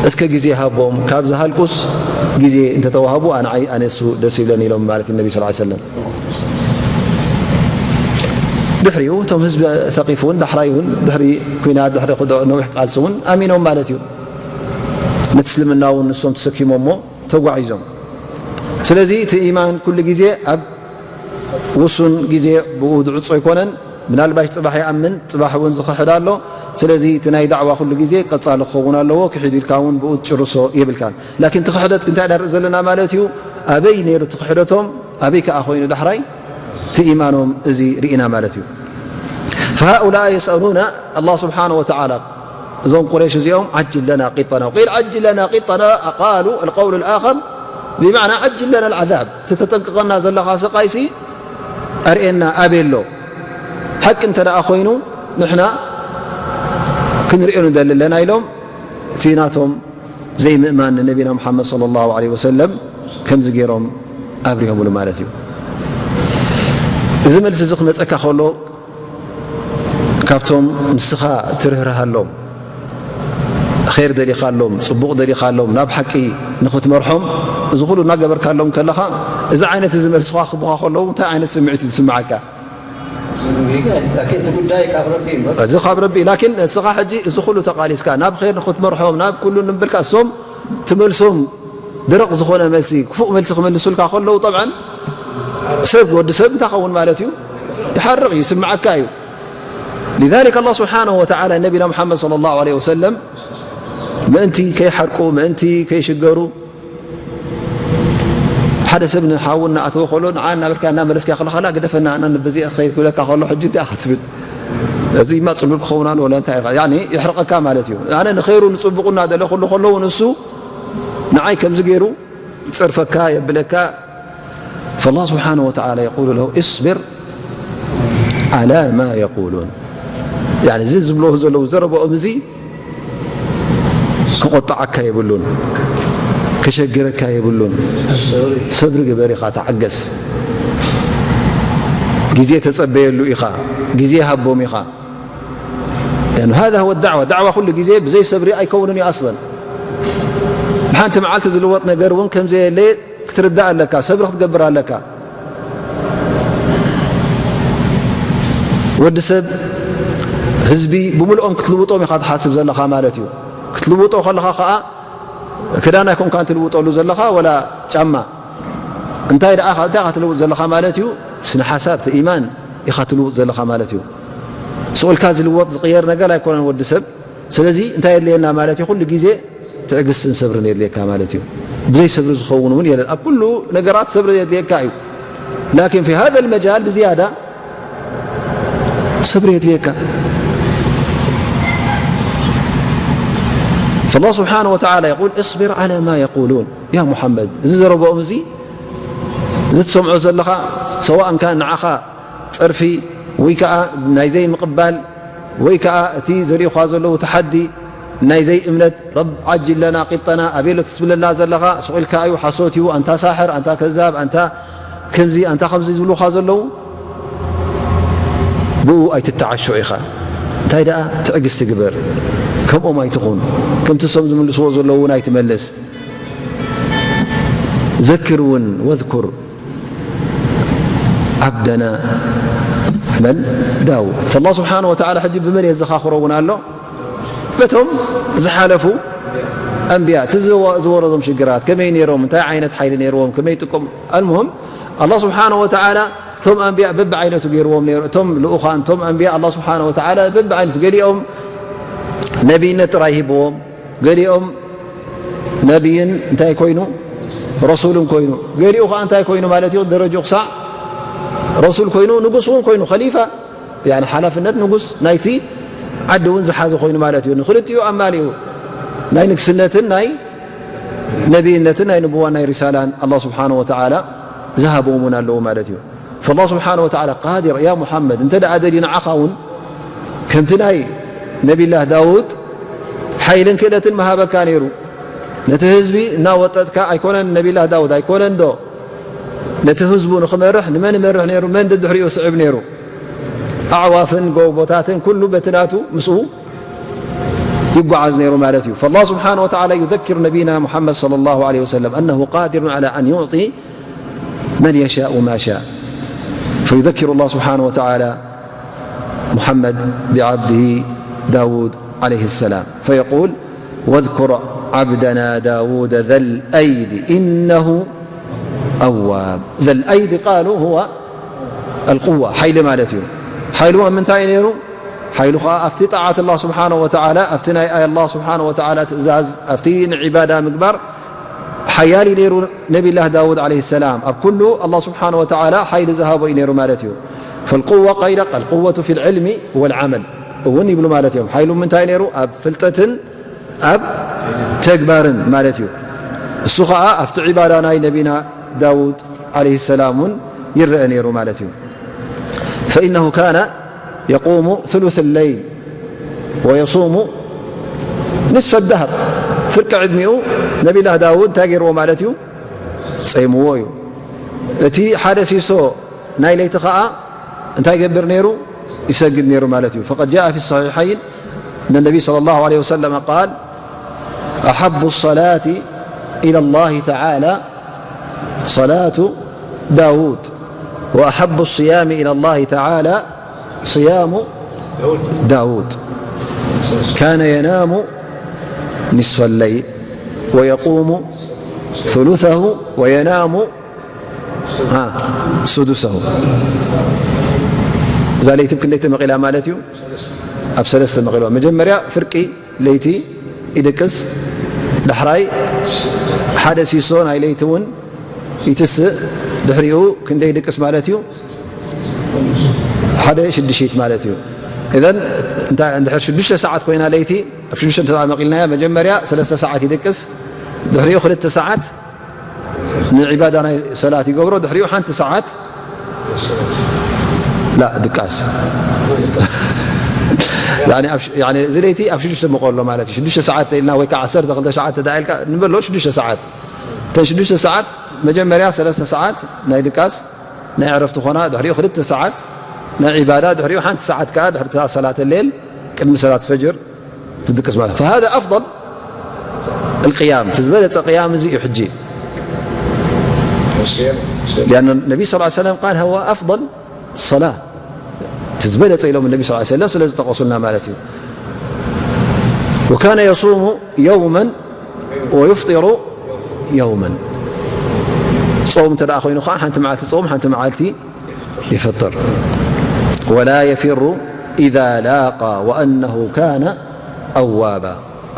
እስከ ግዜ ሃቦም፣ ካብ ዝሃልቁስ ግዜ እንተተዋህቡ ኣንዓይ ኣነሱ ደስ ይብለን ኢሎም ማለት እዩ ነቢ ስ ሰለም። ድሕሪኡ እቶም ህዝቢ ተቂፉ እውን ዳሕራይ እውን ድሕሪ ኩናት ድሕሪ ክዶ ነዊሕ ቃልሲ እውን ኣሚኖም ማለት እዩ። ነቲ እስልምና እውን ንሶም ተሰኪሞሞ ተጓዒዞም። ስለዚ እቲ ኢማን ኩሉ ግዜ ኣብ ውሱን ግዜ ብኡ ዝዕጾ ኣይኮነን። ምናልባሽ ጽባሕ ይኣምን፣ ጽባሕ እውን ዝኽሕድ ኣሎ። ስለዚ እቲ ናይ ዳዕዋ ኩሉ ግዜ ቀጻሊ ክኸውን ኣለዎ። ክሒዱ ኢልካ እውን ብኡ ትጭርሶ የብልካን። ላኪን እቲ ክሕደት እንታይ ንርኢ ዘለና ማለት እዩ? ኣበይ ነይሩ እቲ ክሕደቶም? ኣበይ ከኣ ኮይኑ ዳሕራይ እቲ ኢማኖም? እዚ ርኢና ማለት እዩ። فهؤلاء يسألون الله سبحانه وتعالى، እዞም ቁረይሽ እዚኦም عجل لنا قطنا وقيل عجل لنا قطنا قالوا القول الآخر بمعنى عجل لنا العذاب، እቲ ተጠንቅቐና ዘለኻ ስቓይሲ ኣርእየና ኣበይ ኣሎ? ሓቂ እንተ ደኣ ኮይኑ ንሕና ክንርእዮ ንደሊ ኣለና ኢሎም እቲ ናቶም ዘይምእማን ንነቢና ሙሓመድ ሰለላሁ ዐለይሂ ወሰለም ከምዚ ገይሮም ኣብሪሆምሉ ማለት እዩ። እዚ መልሲ እዚ ክመፀካ ከሎ ካብቶም ንስኻ ትርህርሃሎም፣ ኼር ደሊኻሎም፣ ጽቡቕ ደሊኻሎም፣ ናብ ሓቂ ንኽትመርሖም እዚ ኩሉ እናገበርካሎም ከለኻ እዚ ዓይነት እዚ መልስኻ ክቡኻ ከለዉ እንታይ ዓይነት ስምዒት እዩ ዝስምዓካ? ላኪን እቲ ጉዳይ ካብ ረቢ እዩ እምበር። እዚ ካብ ረቢ እዩ። ላኪን ንስኻ ሕጂ እዚ ኩሉ ተቓሊስካ ናብ ኼር ንኽትመርሖም ናብ ኩሉ ንምብልካ እሶም ትመልሶም ደረቕ ዝኾነ መልሲ ክፉእ መልሲ ክመልሱልካ ከለዉ ጠብዓን ሰብ ወዲ ሰብ እንታይ ኸውን ማለት እዩ? ይሓርቕ እዩ፣ ይስምዓካ እዩ። لذلك الله سبحانه وتعالى ነቢና ሙሓመድ صلى الله عليه وسلم ምእንቲ ከይሓርቁ ምእንቲ ከይሽገሩ ሓደ ሰብ ንሓዉ እናኣተወ ከሎ ንዓ እናበልካ እናመለስካ ከለኻ ላ ግደፈና ኣነ በዚ ክኸይድ ክብለካ ከሎ ሕጂ እንታይ ኢኻ ትብል? እዚ ማ ጽሉል ክኸውን ኣሎ ወላ እንታይ ኢኻ ያኒ የሕርቐካ ማለት እዩ። ኣነ ንኸይሩ ንጽቡቑ እናደለ ኩሉ ከለዉ ንሱ ንዓይ ከምዚ ገይሩ ይጸርፈካ የብለካ። فالله سبحانه وتعالى يقول له اصبر على ما يقولون يعني እዚ ዝብሎ ዘለዉ ዘረበኦም እዚ ክቆጣዓካ የብሉን፣ ከሸግረካ የብሉን። ሰብሪ ግበር ኢኻ፣ ተዓገስ። ግዜ ተጸበየሉ ኢኻ፣ ግዜ ሃቦም ኢኻ። لأنه هذا هو الدعوة. ዳዕዋ ኩሉ ግዜ ብዘይ ሰብሪ ኣይከውንን እዩ ኣስለን። ብሓንቲ መዓልቲ ዝልወጥ ነገር እውን ከም ዘየለ ክትርዳእ ኣለካ፣ ሰብሪ ክትገብር ኣለካ። ወዲ ሰብ ህዝቢ ብምልኦም ክትልውጦም ኢኻ ትሓስብ ዘለኻ ማለት እዩ። ክትልውጦ ከለኻ ከዓ ክዳን ኣይኮንካን ትልውጠሉ ዘለኻ ወላ ጫማ። እንታይ ደኣ እንታይ ኢኻ ትልውጥ ዘለኻ ማለት እዩ? ስነ ሓሳብ፣ እቲ ኢማን ኢኻ ትልውጥ ዘለኻ ማለት እዩ። ስቕ ኢልካ ዝልወጥ ዝቕየር ነገር ኣይኮነን ወዲ ሰብ። ስለዚ እንታይ የድልየና ማለት እዩ? ኩሉ ግዜ ትዕግስትን ሰብርን የድልየካ ማለት እዩ። ብዘይ ሰብሪ ዝኸውን እውን የለን። ኣብ ኩሉ ነገራት ሰብሪ የድልየካ እዩ። ላኪን ፊ ሃዘ ልመጃል ብዝያዳ ሰብሪ የድልየካ። فالله سبحانه وتعالى يقول اصبر على ما يقولون يا محمد، እዚ ዘረበኦም እዚ እዚ ትሰምዖ ዘለኻ ሰዋእ እንካ ንዓኻ ጸርፊ ወይ ከዓ ናይ ዘይምቕባል ወይ ከዓ እቲ ዘርእዩኻ ዘለዉ ተሓዲ ናይ ዘይእምነት ረብ ዓጅል ለና ቂጠና ኣበይ ኣሎ ትብለና ዘለኻ? ስቕ ኢልካ እዩ፣ ሓሶት እዩ፣ ኣንታ ሳሕር፣ ኣንታ ከዛብ፣ ኣንታ ከምዚ ኣንታ ከምዚ ዝብሉኻ ዘለዉ ብኡ ኣይትተዓሾ ኢኻ። እንታይ ደኣ ትዕግስቲ ግበር፣ ከምኦም ኣይትኹን፣ ከምቲ እሶም ዝምልስዎ ዘለዉ እውን ኣይትመልስ። ዘክር እውን ወዝኩር ዓብደና መን ዳውድ። ፈላህ ስብሓን ወተዓላ ሕጂ ብመን የዘኻኽሮ እውን ኣሎ? በቶም ዝሓለፉ ኣንብያ እቲ ዝወረዶም ሽግራት ከመይ ነይሮም፣ እንታይ ዓይነት ሓይሊ ነይርዎም፣ ከመይ ጥቀም ኣልሙሁም ኣላህ ስብሓን ወተዓላ እቶም ኣንብያ በብዓይነቱ ገይርዎም ነይሩ። እቶም ልኡኻን እቶም ኣንብያ ኣላህ ስብሓን ወተዓላ በብዓይነቱ ገሊኦም ነቢይነት ጥራይ ሂብዎም፣ ገሊኦም ነቢይን እንታይ ኮይኑ ረሱልን ኮይኑ፣ ገሊኡ ከዓ እንታይ ኮይኑ ማለት እዩ ደረጅኡ ክሳዕ ረሱል ኮይኑ ንጉስ እውን ኮይኑ ኸሊፋ ያኒ ሓላፍነት ንጉስ ናይቲ ዓዲ እውን ዝሓዘ ኮይኑ ማለት እዩ። ንክልቲኡ ኣማሊኡ ናይ ንግስነትን ናይ ነቢይነትን ናይ ንቡዋን ናይ ሪሳላን ኣላህ ስብሓን ወተዓላ ዝሃቦም እውን ኣለዉ ማለት እዩ። ፈላህ ስብሓን ወተዓላ ቃዲር እያ ሙሓመድ እንተ ደኣ ደልዩ ንዓኻ እውን ከምቲ ናይ ነቢላህ ዳውድ ሓይልን ክእለትን መሃበካ ነይሩ። ነቲ ህዝቢ እናወጠጥካ ኣይኮነን ነቢላህ ዳውድ ኣይኮነን ዶ ነቲ ህዝቡ ንኽመርሕ ንመን ይመርሕ ነይሩ? መን ደድሕሪኡ ስዕብ ነይሩ? ኣዕዋፍን ጎቦታትን ኩሉ በቲ ናቱ ምስኡ ይጓዓዝ ነይሩ ማለት እዩ። فالله سبحانه وتعالى يذكر نبينا محمد صلى الله عليه وسلم أنه قادر على أن يعطي من يشاء ما شاء. فيذكر الله سبحانه وتعالى محمد بعبده داود عليه السلام فيقول: واذكر عبدنا داود ذا الأيد إنه أواب. ذا الأيد قالوا هو القوة، ሓይሊ ማለት እዩ። ሓይሉ ኣብ ምንታይ እዩ ነይሩ? ሓይሉ ኸዓ ኣብቲ ጣዓት ኣላህ ስብሓነሁ ወተዓላ፣ ኣብቲ ናይ ኣላህ ስብሓነሁ ወተዓላ ትእዛዝ፣ ኣብቲ ንዒባዳ ምግባር ሓያል እዩ ነይሩ። ነቢላህ ዳውድ ዓለይሂ ሰላም ኣብ ኩሉ ኣላህ ስብሓነሁ ወተዓላ ሓይሊ ዝሃቦ እዩ ነይሩ ማለት እዩ። ፈልቁወ ቀይለ ቀልቁወቱ ፊል ዕልሚ ወልዓመል እውን ይብሉ ማለት እዮም። ሓይሉ ምንታይ ነይሩ? ኣብ ፍልጠትን ኣብ ተግባርን ማለት እዩ። እሱ ኸዓ ኣብቲ ዒባዳ ናይ ነቢና ዳውድ ዓለይሂ ሰላም እውን ይረአ ነይሩ ማለት እዩ። فإنه كان يقوم ثلث الليل ويصوم نصف الدهر. ፍርቂ ዕድሚኡ ነቢላህ ዳውድ እንታይ ገይርዎ ማለት እዩ? ጸይምዎ እዩ። እቲ ሓደ ሲሶ ናይ ለይቲ ኸዓ እንታይ ይገብር ነይሩ? ይሰግድ ነይሩ ማለት እዩ። فقد جاء في الصحيحين أن النبي صلى الله عليه وسلم قال: أحب الصلاة إلى الله تعالى صلاة داود، وأحب الصيام إلى الله تعالى صيام داود، كان ينام نصف الليل ويقوم ثلثه وينام ها، سدسه. እዛ ለይቲ ብ ክንደይ ተመቒላ ማለት እዩ? ኣብ ሰለስተ መቒልዋ። መጀመርያ ፍርቂ ለይቲ ይድቅስ፣ ዳሕራይ ሓደ ሲሶ ናይ ለይቲ እውን ይትስእ፣ ድሕሪኡ ክንደይ ይድቅስ ማለት እዩ? ሓደ ሽዱሽት ማለት እዩ። እዘን እንታይ እንድሕር ሽዱሽተ ሰዓት ኮይና ለይቲ፣ ኣብ ሽዱሽተ እንተ መቒልናያ፣ መጀመርያ ሰለስተ ሰዓት ይድቅስ፣ ድሕሪኡ ክልተ ሰዓት ንዒባዳ ናይ ሰላት ይገብሮ፣ ድሕሪኡ ሓንቲ ሰዓት ላ ድቃስ። ያኒ ኣብ ሽ-፣ ያኒ እዚ ለይቲ ኣብ ሽዱሽተ መቐሎ ማለት እዩ። ሽዱሽተ ሰዓት ኢልና ወይ ከዓ ዓሰርተ ክልተ ሰዓት ተዳኢልካ ንበሎ ሽዱሽተ ሰዓት። እተን ሽዱሽተ ሰዓት መጀመርያ ሰለስተ ሰዓት ናይ ድቃስ ናይ ዕረፍቲ ኾና፣ ድሕሪኡ ክልተ ሰዓት ናይ ዒባዳ፣ ድሕሪኡ ሓንቲ ሰዓት ከዓ ድሕሪ ሰላት ሌል ቅድሚ ሰላት ፈጅር ትድቅስ ማለት። فهذا أفضل القيام، እቲ ዝበለጸ ቅያም እዚ እዩ። ሕጂ لأن النبي صلى الله عليه وسلم قال هو أفضل الصلاة، እቲ ዝበለጸ ኢሎም ነቢ صلى الله عليه وسلم ስለ ዝጠቐሱልና ማለት እዩ። وكان يصوم يوما ويفطر يوما، ጾም እንተ ደኣ ኮይኑ ከዓ ሓንቲ መዓልቲ ጾም ሓንቲ መዓልቲ ይፍጥር። ولا يفر إذا لاقى وأنه كان أوابا።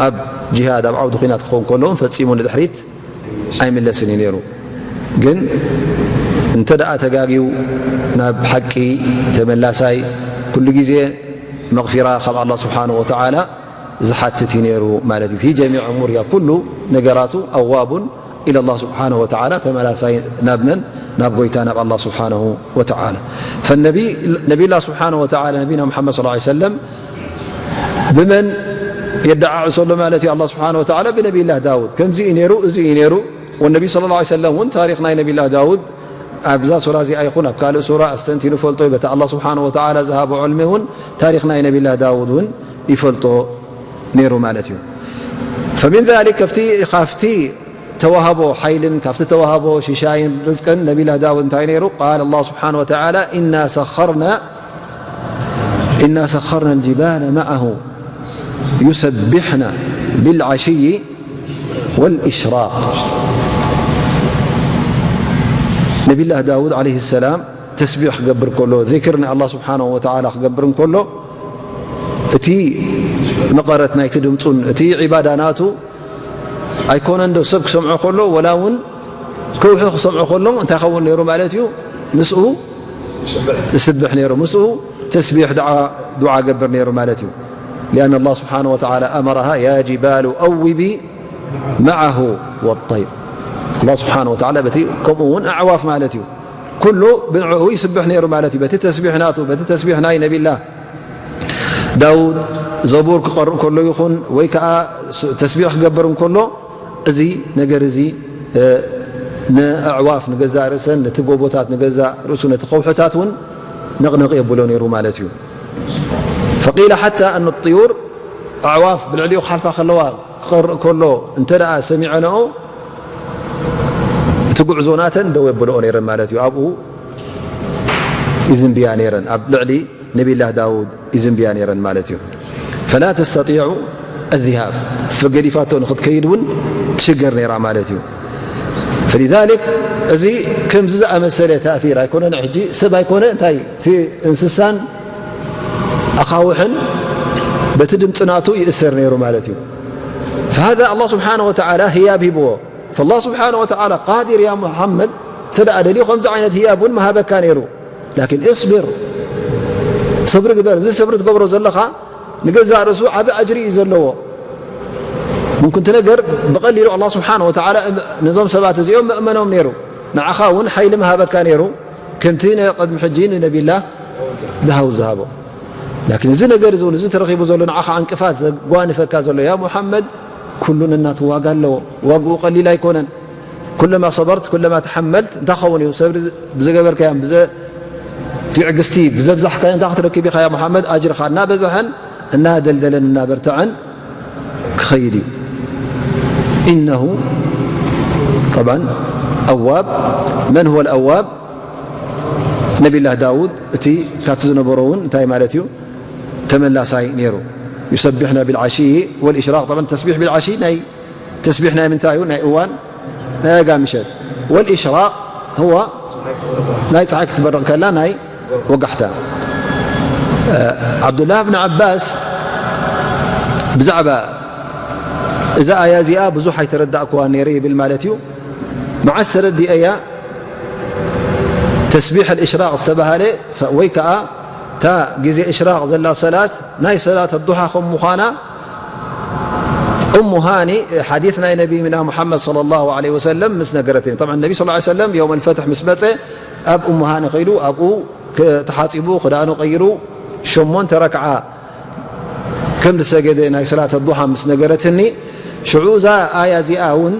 ኣብ ጂሃድ ኣብ ዓውዲ ኹናት ክኸውን ከሎ እውን ፈጺሙ ንድሕሪት ኣይምለስን እዩ ነይሩ። ግን እንተ ደኣ ተጋግዩ ናብ ሓቂ ተመላሳይ፣ ኩሉ ግዜ መቕፊራ ካብ ኣላህ ስብሓነሁ ወተዓላ ዝሓትት እዩ ነይሩ ማለት እዩ። في جميع أموره، ኩሉ ነገራቱ أواب إلى الله سبحانه وتعالى، ተመላሳይ ናብ መን? ናብ ጎይታ፣ ናብ ኣላህ ስብሓነሁ ወተዓላ። فالنبي، ነቢዩላህ ስብሓነሁ ወተዓላ፣ ነቢና ሙሓመድ صلى الله عليه وسلم ብመን የደዓዕሶ ኣሎ ማለት እዩ ኣላህ ስብሓነሁ ወተዓላ? ብነቢዩላህ ዳውድ። ከምዚ እዩ ነይሩ፣ እዚ እዩ ነይሩ። ወነቢ صلى الله عليه وسلم እውን ታሪኽ ናይ ነቢዩላህ ዳውድ ኣብዛ ሱራ እዚኣ ይኹን ኣብ ካልእ ሱራ ኣስተንቲኑ ፈልጦ እዩ። በቲ ኣላህ ስብሓነሁ ወተዓላ ዝሃቦ ዕልሚ እውን ታሪኽ ናይ ነቢዩላህ ዳውድ እውን ይፈልጦ ነይሩ ማለት እዩ። فمن ذلك፣ ካብቲ፣ ካብቲ ተዋህቦ ሓይልን ካብቲ ተዋህቦ ሽሻይን ርዝቅን ነቢላ ዳውድ እንታይ ነይሩ? قال الله سبحانه وتعالى: إنا سخرنا، إنا سخرنا الجبال معه يسبحن بالعشي والإشراق። ነቢላ ዳውድ ዓለይሂ ሰላም ተስቢሕ ክገብር ከሎ፣ ዚክር ንኣላህ ስብሓነሁ ወተዓላ ክገብር እንከሎ፣ እቲ መቐረት ናይቲ ድምፁን እቲ ዒባዳ ናቱ ኣይኮነን ዶ ሰብ ክሰምዖ ከሎ፣ ወላ እውን ከውሒ ክሰምዖ ከሎ እንታይ ኸውን ነይሩ ማለት እዩ? ምስኡ ይስብሕ ነይሩ፣ ምስኡ ተስቢሕ፣ ድዓ፣ ዱዓ ገብር ነይሩ ማለት እዩ። لأن الله سبحانه وتعالى أمرها: يا جبال أوبي معه والطير. ኣላህ ስብሓነሁ ወተዓላ በቲ፣ ከምኡ እውን ኣዕዋፍ ማለት እዩ፣ ኩሉ ብንዕኡ ይስብሕ ነይሩ ማለት እዩ። በቲ ተስቢሕ ናቱ፣ በቲ ተስቢሕ ናይ ነቢላ ዳውድ ዘቡር ክቐርእ ከሎ ይኹን ወይ ከዓ ስ-፣ ተስቢሕ ክገብር እንከሎ፣ እዚ ነገር እዚ፣ እ፣ ንኣዕዋፍ ንገዛእ ርእሰን፣ ነቲ ጎቦታት ንገዛእ ርእሱ፣ ነቲ ከውሕታት እውን ነቕነቕ የብሎ ነይሩ ማለት እዩ። فقيل حتى أن الطيور ኣዕዋፍ ብልዕሊኡ ክሓልፋ ከለዋ ክቐርእ ከሎ እንተ ደኣ ሰሚዐንኦ፣ እቲ ጉዕዞ ናተን ደው የብልኦ ነይረን ማለት እዩ። ኣብኡ ይዝንብያ ነይረን፣ ኣብ ልዕሊ ነቢላህ ዳውድ ይዝንብያ ነይረን ማለት እዩ። ፈላ ተስተጢዑ ኣዝሃብ፣ ፈገዲፋቶ ንክትከይድ እውን ትሽገር ነይራ ማለት እዩ። ፈሊዛሊክ እዚ ከምዚ ዝኣመሰለ ተእሲር ኣይኮነን። ሕጂ ሰብ ኣይኮነ እንታይ እቲ እንስሳን ኣኻውሕን በቲ ድምፂ ናቱ ይእሰር ነይሩ ማለት እዩ። ፈሃዛ ኣላህ ስብሓነ ወተዓላ ህያብ ሂብዎ። ፈላህ ስብሓነ ወተዓላ ቃዲር ያ ሙሓመድ እንተ ደኣ ደልዩ ከምዚ ዓይነት ህያብ እውን መሃበካ ነይሩ። ላኪን እስብር፣ ሰብሪ ግበር። እዚ ሰብሪ ትገብሮ ዘለኻ ንገዛእ ርእሱ ዓቢ ኣጅሪ እዩ ዘለዎ። ምምክን እቲ ነገር ብቐሊሉ ኣላህ ስብሓነ ወተዓላ ነዞም ሰባት እዚኦም መእመኖም ነይሩ። ንዓኻ እውን ሓይሊ መሃበካ ነይሩ። ከምቲ ናይ ቅድሚ ሕጂ ንነቢላ ዳውድ ዝሃቦ። ላኪን እዚ ነገር እዚ እውን እዚ ተረኺቡ ዘሎ ንዓኻ ዕንቅፋት ዘጓንፈካ ዘሎ ያ ሙሓመድ ኩሉ ነናቱ ዋጋ ኣለዎ። ዋግኡ ቀሊል ኣይኮነን። ኩለማ ሰበርት ኩለማ ተሓመልት እንታይ ክኸውን እዩ? ሰብሪ ብዘገበርካዮም ብዘ-፣ ትዕግስቲ ብዘብዛሕካዮ እንታይ ክትረክብ ኢኻ ያ ሙሓመድ? ኣጅርኻ እናበዝሐን እናደልደለን እናበርትዐን ክኸይድ እዩ። ኢነሁ ጠብዓን ኣዋብ። መን ሁወ ኣዋብ? ነቢላህ ዳውድ እቲ ካብቲ ዝነበሮ እውን እንታይ ማለት እዩ? ተመላሳይ ነይሩ። ዩሰቢሕና ቢልዓሽይ ወልእሽራቅ። ጠብዓን ተስቢሕ ቢልዓሽይ ናይ ተስቢሕ ናይ ምንታይ እዩ? ናይ እዋን ናይ ኣጋ ምሸት። ወልእሽራቅ ህወ ናይ ፀሓይ ክትበርቕ ከላ ናይ ወጋሕታ። ዓብዱላህ ብን ዓባስ ብዛዕባ እዛ ኣያ እዚኣ ብዙሕ ኣይተረዳእክዋን ነይረ ይብል ማለት እዩ። መዓስ ተረዲአያ? ተስቢሕ ኣልእሽራቅ ዝተባሃለ ወይ ከዓ እታ ግዜ እሽራቅ ዘላ ሰላት ናይ ሰላት ኣዱሓ ከም ምዃና እሙ ሃኒ ሓዲት ናይ ነቢና ሙሓመድ ሰለላሁ ዐለይሂ ወሰለም ምስ ነገረትኒ። ጠብዓን ነቢ ሰለላሁ ዐለይሂ ወሰለም የውመል ፈትሕ ምስ መጸ ኣብ እሙ ሃኒ ከይዱ ኣብኡ ተሓጺቡ ክዳኑ ቀይሩ ሸሞንተ ረክዓ ከም ዝሰገደ ናይ ሰላት ኣዱሓ ምስ ነገረትኒ፣ ሽዑ እዛ ኣያ እዚኣ እውን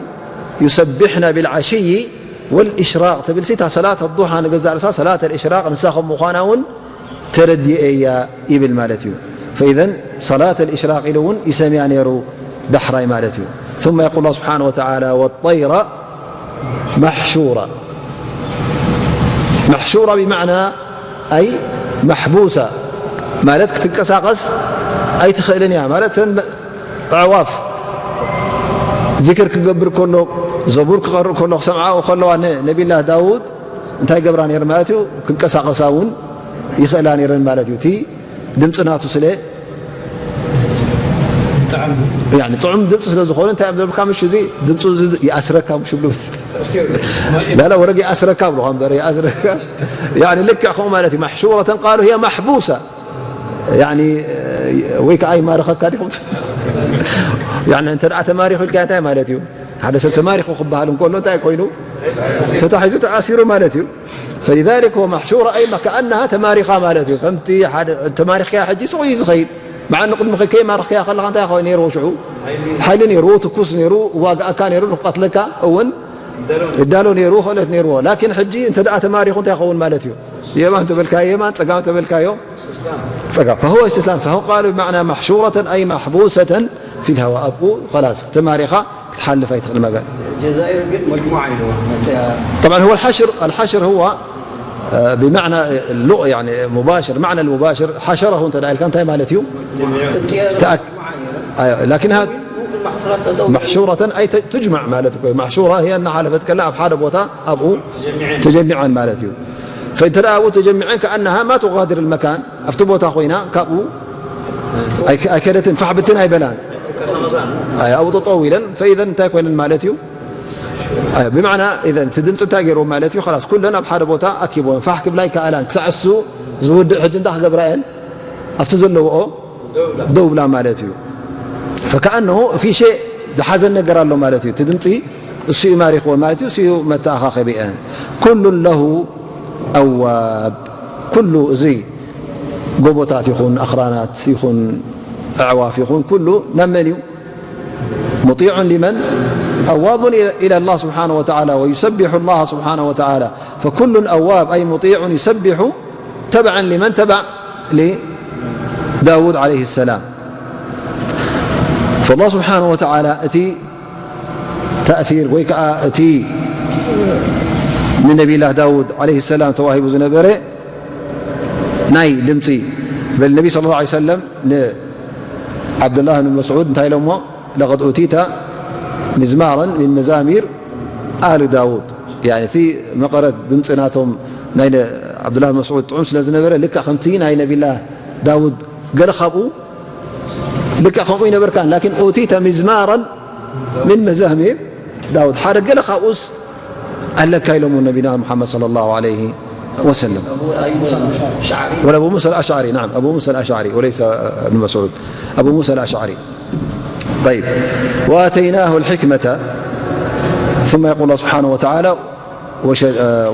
ዩሰቢሕና ቢልዓሽይ ወልእሽራቅ ትብል ሲ፣ እታ ሰላት ኣዱሓ ንገዛእ ርእሳ ሰላት ኣልእሽራቅ ንሳ ከም ምዃና እውን ተረዲኤያ ይብል ማለት እዩ። ፈኢዘን ሰላት ኣልእሽራቅ ኢሉ እውን ይሰምያ ነይሩ ዳሕራይ ማለት እዩ። ثم يقول الله سبحانه وتعالى والطير محشورة. محشورة ብማዕና ኣይ መሕቡሳ ማለት ክትንቀሳቐስ ኣይትኽእልን እያ ማለት እተን ኣዕዋፍ ዚክር ክገብር ከሎ ዘቡር ክቐርእ ከሎ ክሰምዓኡ ከለዋ ንነቢላህ ዳውድ እንታይ ገብራ ነይረን ማለት እዩ? ክንቀሳቐሳ እውን ይኽእላ ነይረን ማለት እዩ። እቲ ድምፂ ናቱ ስለ ያኒ ጥዑም ድምፂ ስለ ዝኾነ እንታይ እዮም ዘብልካ? ምሽ እዚ ድምፁ እዚ ይኣስረካ ምሽ ብሉ ላላ ወረግ ይኣስረካ ብሉኻ እምበር ይኣስረካ ያኒ ልክዕ ከምኡ ማለት እዩ። ማሕሹረተን ቃሉ ህየ ማሕቡሳ ያኒ ወይ ከዓ ይማርኸካ ዲኹም ያኒ እንተ ደኣ ተማሪኹ ኢልካ እንታይ ማለት እዩ? ሓደ ሰብ ተማሪኹ ክበሃል እንከሎ እንታይ ኮይኑ ተታሒዙ ተኣሲሩ ማለት እዩ። فلذلك هو محشورة أي كأنها ተማሪኻ ማለት እዩ። ከምቲ ሓደ ተማሪኽያ ሕጂ ሱቕ እዩ ዝኸይድ። መዓ ንቕድሚ ከይማርኽያ ከለኻ እንታይ ይኸውን ነይርዎ ሽዑ? ሓይሊ ነይርዎ፣ ትኩስ ነይሩ፣ ዋግኣካ ነይሩ፣ ንክቐትለካ እውን ይዳሎ ነይሩ፣ ክእለት ነይርዎ። ላኪን ሕጂ እንተ ደኣ ተማሪኹ እንታይ ይኸውን ማለት እዩ? የማን ተበልካዮ የማን፣ ጸጋም ተበልካዮ ጸጋም። فهو استسلام. فهو قال بمعنى محشورة أي محبوسة في الهواء. ኣብኡ خلاص ተማሪኻ ክትሓልፍ ኣይትኽእል መበል። ጀዛኢር ግን መጅሙዓ ኢልዋ። طبعا هو الحشر، الحشر هو، آه، بمعنى اللغة، يعني مباشر، معنى المباشر حشره እንተ ደኣ ኢልካ እንታይ ማለት እዩ? ተኣክ-፣ ኣይዋ፣ لكنها محشورة أي ت-، تجمع ማለት እኮ እዩ። ማሕሹራ هي እናሓለፈት ከላ ኣብ ሓደ ቦታ ኣብኡ ተጀሚዐን ማለት እዩ። فእንተ ደኣ ኣብኡ ተጀሚዐን كأنها ما تغادر المكان ኣብቲ ቦታ ኮይና ካብኡ ኣይከ-፣ ኣይከደትን ፋሕ ብትን ኣይበላን። ኣይ ኣብኡ ጠጠው ኢለን ፈኢዘን እንታይ ኮይነን ማለት እዩ? ኣይ ብማዕና ኢዘን እቲ ድምፂ እንታይ ገይርዎ ማለት እዩ? خلاص ኩለን ኣብ ሓደ ቦታ ኣኪብወን ፋሕ ክብላ ይከኣላን ክሳዕ እሱ ዝውድእ ሕጂ እንታይ ክገብራ እየን? ኣብቲ ዘለዎኦ ደው ብላ ማለት እዩ። فكأنه في شيء ዝሓዘን ነገር ኣሎ ማለት እዩ። እቲ ድምፂ እሱ እዩ ማሪኽዎ ማለት እዩ። እሱ እዩ መተኣኻኸቢአን። ኩሉን ለሁ ኣዋብ፣ ኩሉ እዚ ጎቦታት ይኹን ኣኽራናት ይኹን ኣዕዋፍ ይኹን ኩሉ ናብ መን እዩ? مطيع لمن؟ أواب إلى الله سبحانه وتعالى ويسبح الله سبحانه وتعالى. فكل أواب أي مطيع يسبح تبعا لمن؟ تبع لداود عليه السلام. فالله سبحانه وتعالى እቲ تأثير ወይ ከዓ እቲ ንነቢላህ ዳውድ عليه السلام ተዋሂቡ ዝነበረ ናይ ድምፂ በል ነቢ صلى الله عليه وسلم ንዓብዱላህ ብን መስዑድ እንታይ ኢሎሞ لقد أوتيت مزمارا من مزامير آل داود يعني እቲ መቐረት ድምፂ ናቶም ናይ ዓብዱላህ ብን መስዑድ ጥዑም ስለ ዝነበረ ልክዕ ከምቲ ናይ ነቢላህ ዳውድ ገለ ካብኡ ልክዕ ከምኡ ይነበርካን ላኪን ኡቲተ ሚዝማራን ምን መዛሚር ዳውድ ሓደ ገለ ካብኡስ ኣለካ ኢሎሞ ነቢና ሙሓመድ صلى الله عليه وسلم ولا أبو موسى الأشعري نعم أبو موسى الأشعري وليس ابن مسعود أبو موسى الأشعري طيب وآتيناه الحكمة ثم يقول الله سبحانه وتعالى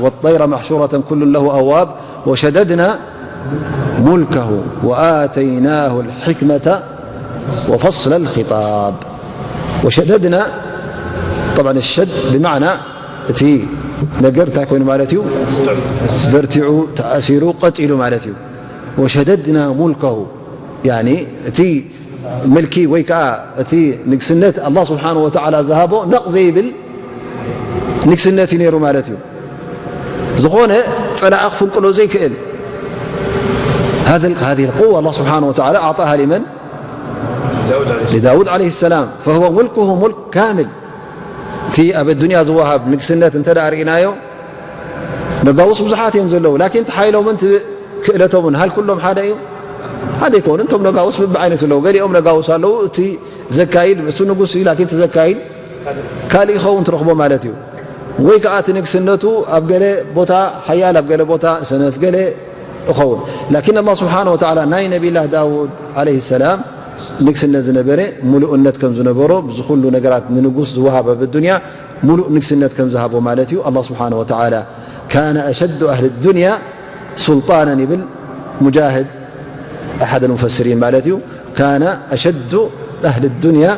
والطير محشورة كل له أواب وشددنا ملكه وآتيناه الحكمة وفصل الخطاب وشددنا طبعا الشد بمعنى እቲ ነገር እንታይ ኮይኑ ማለት እዩ በርቲዑ ተኣሲሩ ቀጢሉ ማለት እዩ وشددنا ملكه يعني እቲ ምልኪ ወይ ከዓ እቲ ንግስነት ኣላህ ስብሓን ወተዓላ ዝሃቦ ነቕ ዘይብል ንግስነት እዩ ነይሩ ማለት እዩ ዝኾነ ፀላእ ክፍንቅሎ ዘይክእል هذه القوة الله سبحانه وتعالى أعطاها لمن؟ لداود عليه السلام فهو ملكه ملك كامل እቲ ኣብ ኣዱንያ ዝወሃብ ንግስነት እንተ ርኢናዮ ነጋውስ ብዙሓት እዮም ዘለዉ ላኪን ሓይሎምን ክእለቶምን ሃል ኩሎም ሓደ እዩ ሓደ ይኮኑ እቶም ነጋውስ ብብዓይነቱ ኣለዉ ገሊኦም ነጋውስ ኣለዉ እቲ ዘካይድ እሱ ንጉስ እዩ ላኪን እቲ ዘካይድ ካልእ ይኸውን ትረኽቦ ማለት እዩ ወይ ከዓ እቲ ንግስነቱ ኣብ ገለ ቦታ ሓያል ኣብ ገለ ቦታ ሰነፍ ገለ እኸውን ላኪን ኣላ ስብሓን ወተዓላ ናይ ነቢላህ ዳውድ ዓለይህ ሰላም ንግስነት ዝነበረ ሙሉእነት ከም ዝነበሮ ብዚ ኩሉ ነገራት ንንጉስ ዝወሃብ ኣብ ኣዱንያ ሙሉእ ንግስነት ከም ዝሃቦ ማለት እዩ ኣላ ስብሓን ወተዓላ ካነ ኣሸዱ ኣህሊ ዱንያ ሱልጣናን ይብል ሙጃህድ ኣሓደ ሙፈስሪን ማለት እዩ ካነ ኣሸዱ ኣህሊ ዱንያ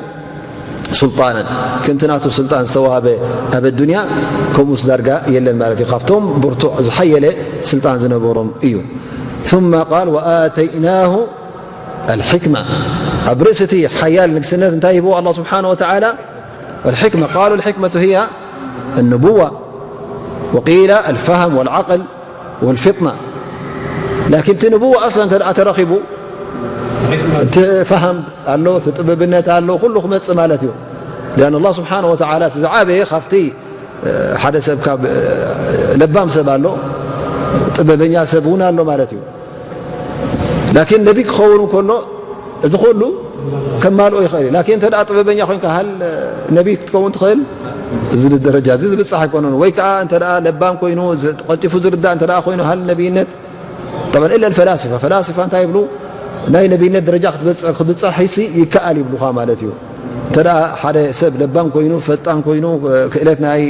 ሱልጣናን ከምቲ ናቱ ስልጣን ዝተዋሃበ ኣብ ኣዱንያ ከምኡስ ዳርጋ የለን ማለት እዩ ካብቶም ብርቱዕ ዝሓየለ ስልጣን ዝነበሮም እዩ ثم قال وآتيناه الحكمة ኣብ ርእሲ እቲ ሓያል ንግስነት እንታይ ሂብዎ ኣላ ስብሓን ወተዓላ الحكمة قالوا الحكمة هي النبوة وقيل الفهم والعقل والفطنة لكن እቲ ንብዋ ኣስላ እንተ ተረኺቡ እቲ ፈሃም ኣሎ እቲ ጥበብነት ኣሎ ኩሉ ክመፅእ ማለት እዩ لأن الله سبحانه وتعالى እቲ ዝዓበየ ካብቲ ሓደ ሰብ ካብ ለባም ሰብ ኣሎ ጥበበኛ ሰብ እውን ኣሎ ማለት እዩ ላኪን ነቢ ክኸውን ከሎ እዚ ኩሉ ከማልኦ ይኽእል እዩ ላኪን እንተ ጥበበኛ ኮይንካ ሃል ነቢ ክትከውን ትኽእል እዚ ደረጃ እዚ ዝብፃሕ ኣይኮነን ወይ ከዓ እንተ ለባም ኮይኑ ቀልጢፉ ዝርዳእ እንተ ኮይኑ ሃል ነቢይነት طبعا إلا الفلاسفة ፈላስፋ እንታይ ይብሉ ናይ ነቢይነት ደረጃ ክትበፅሕ ክብፃሕ ሲ ይከኣል ይብሉኻ ማለት እዩ እንተ ሓደ ሰብ ለባም ኮይኑ ፈጣን ኮይኑ ክእለት ናይ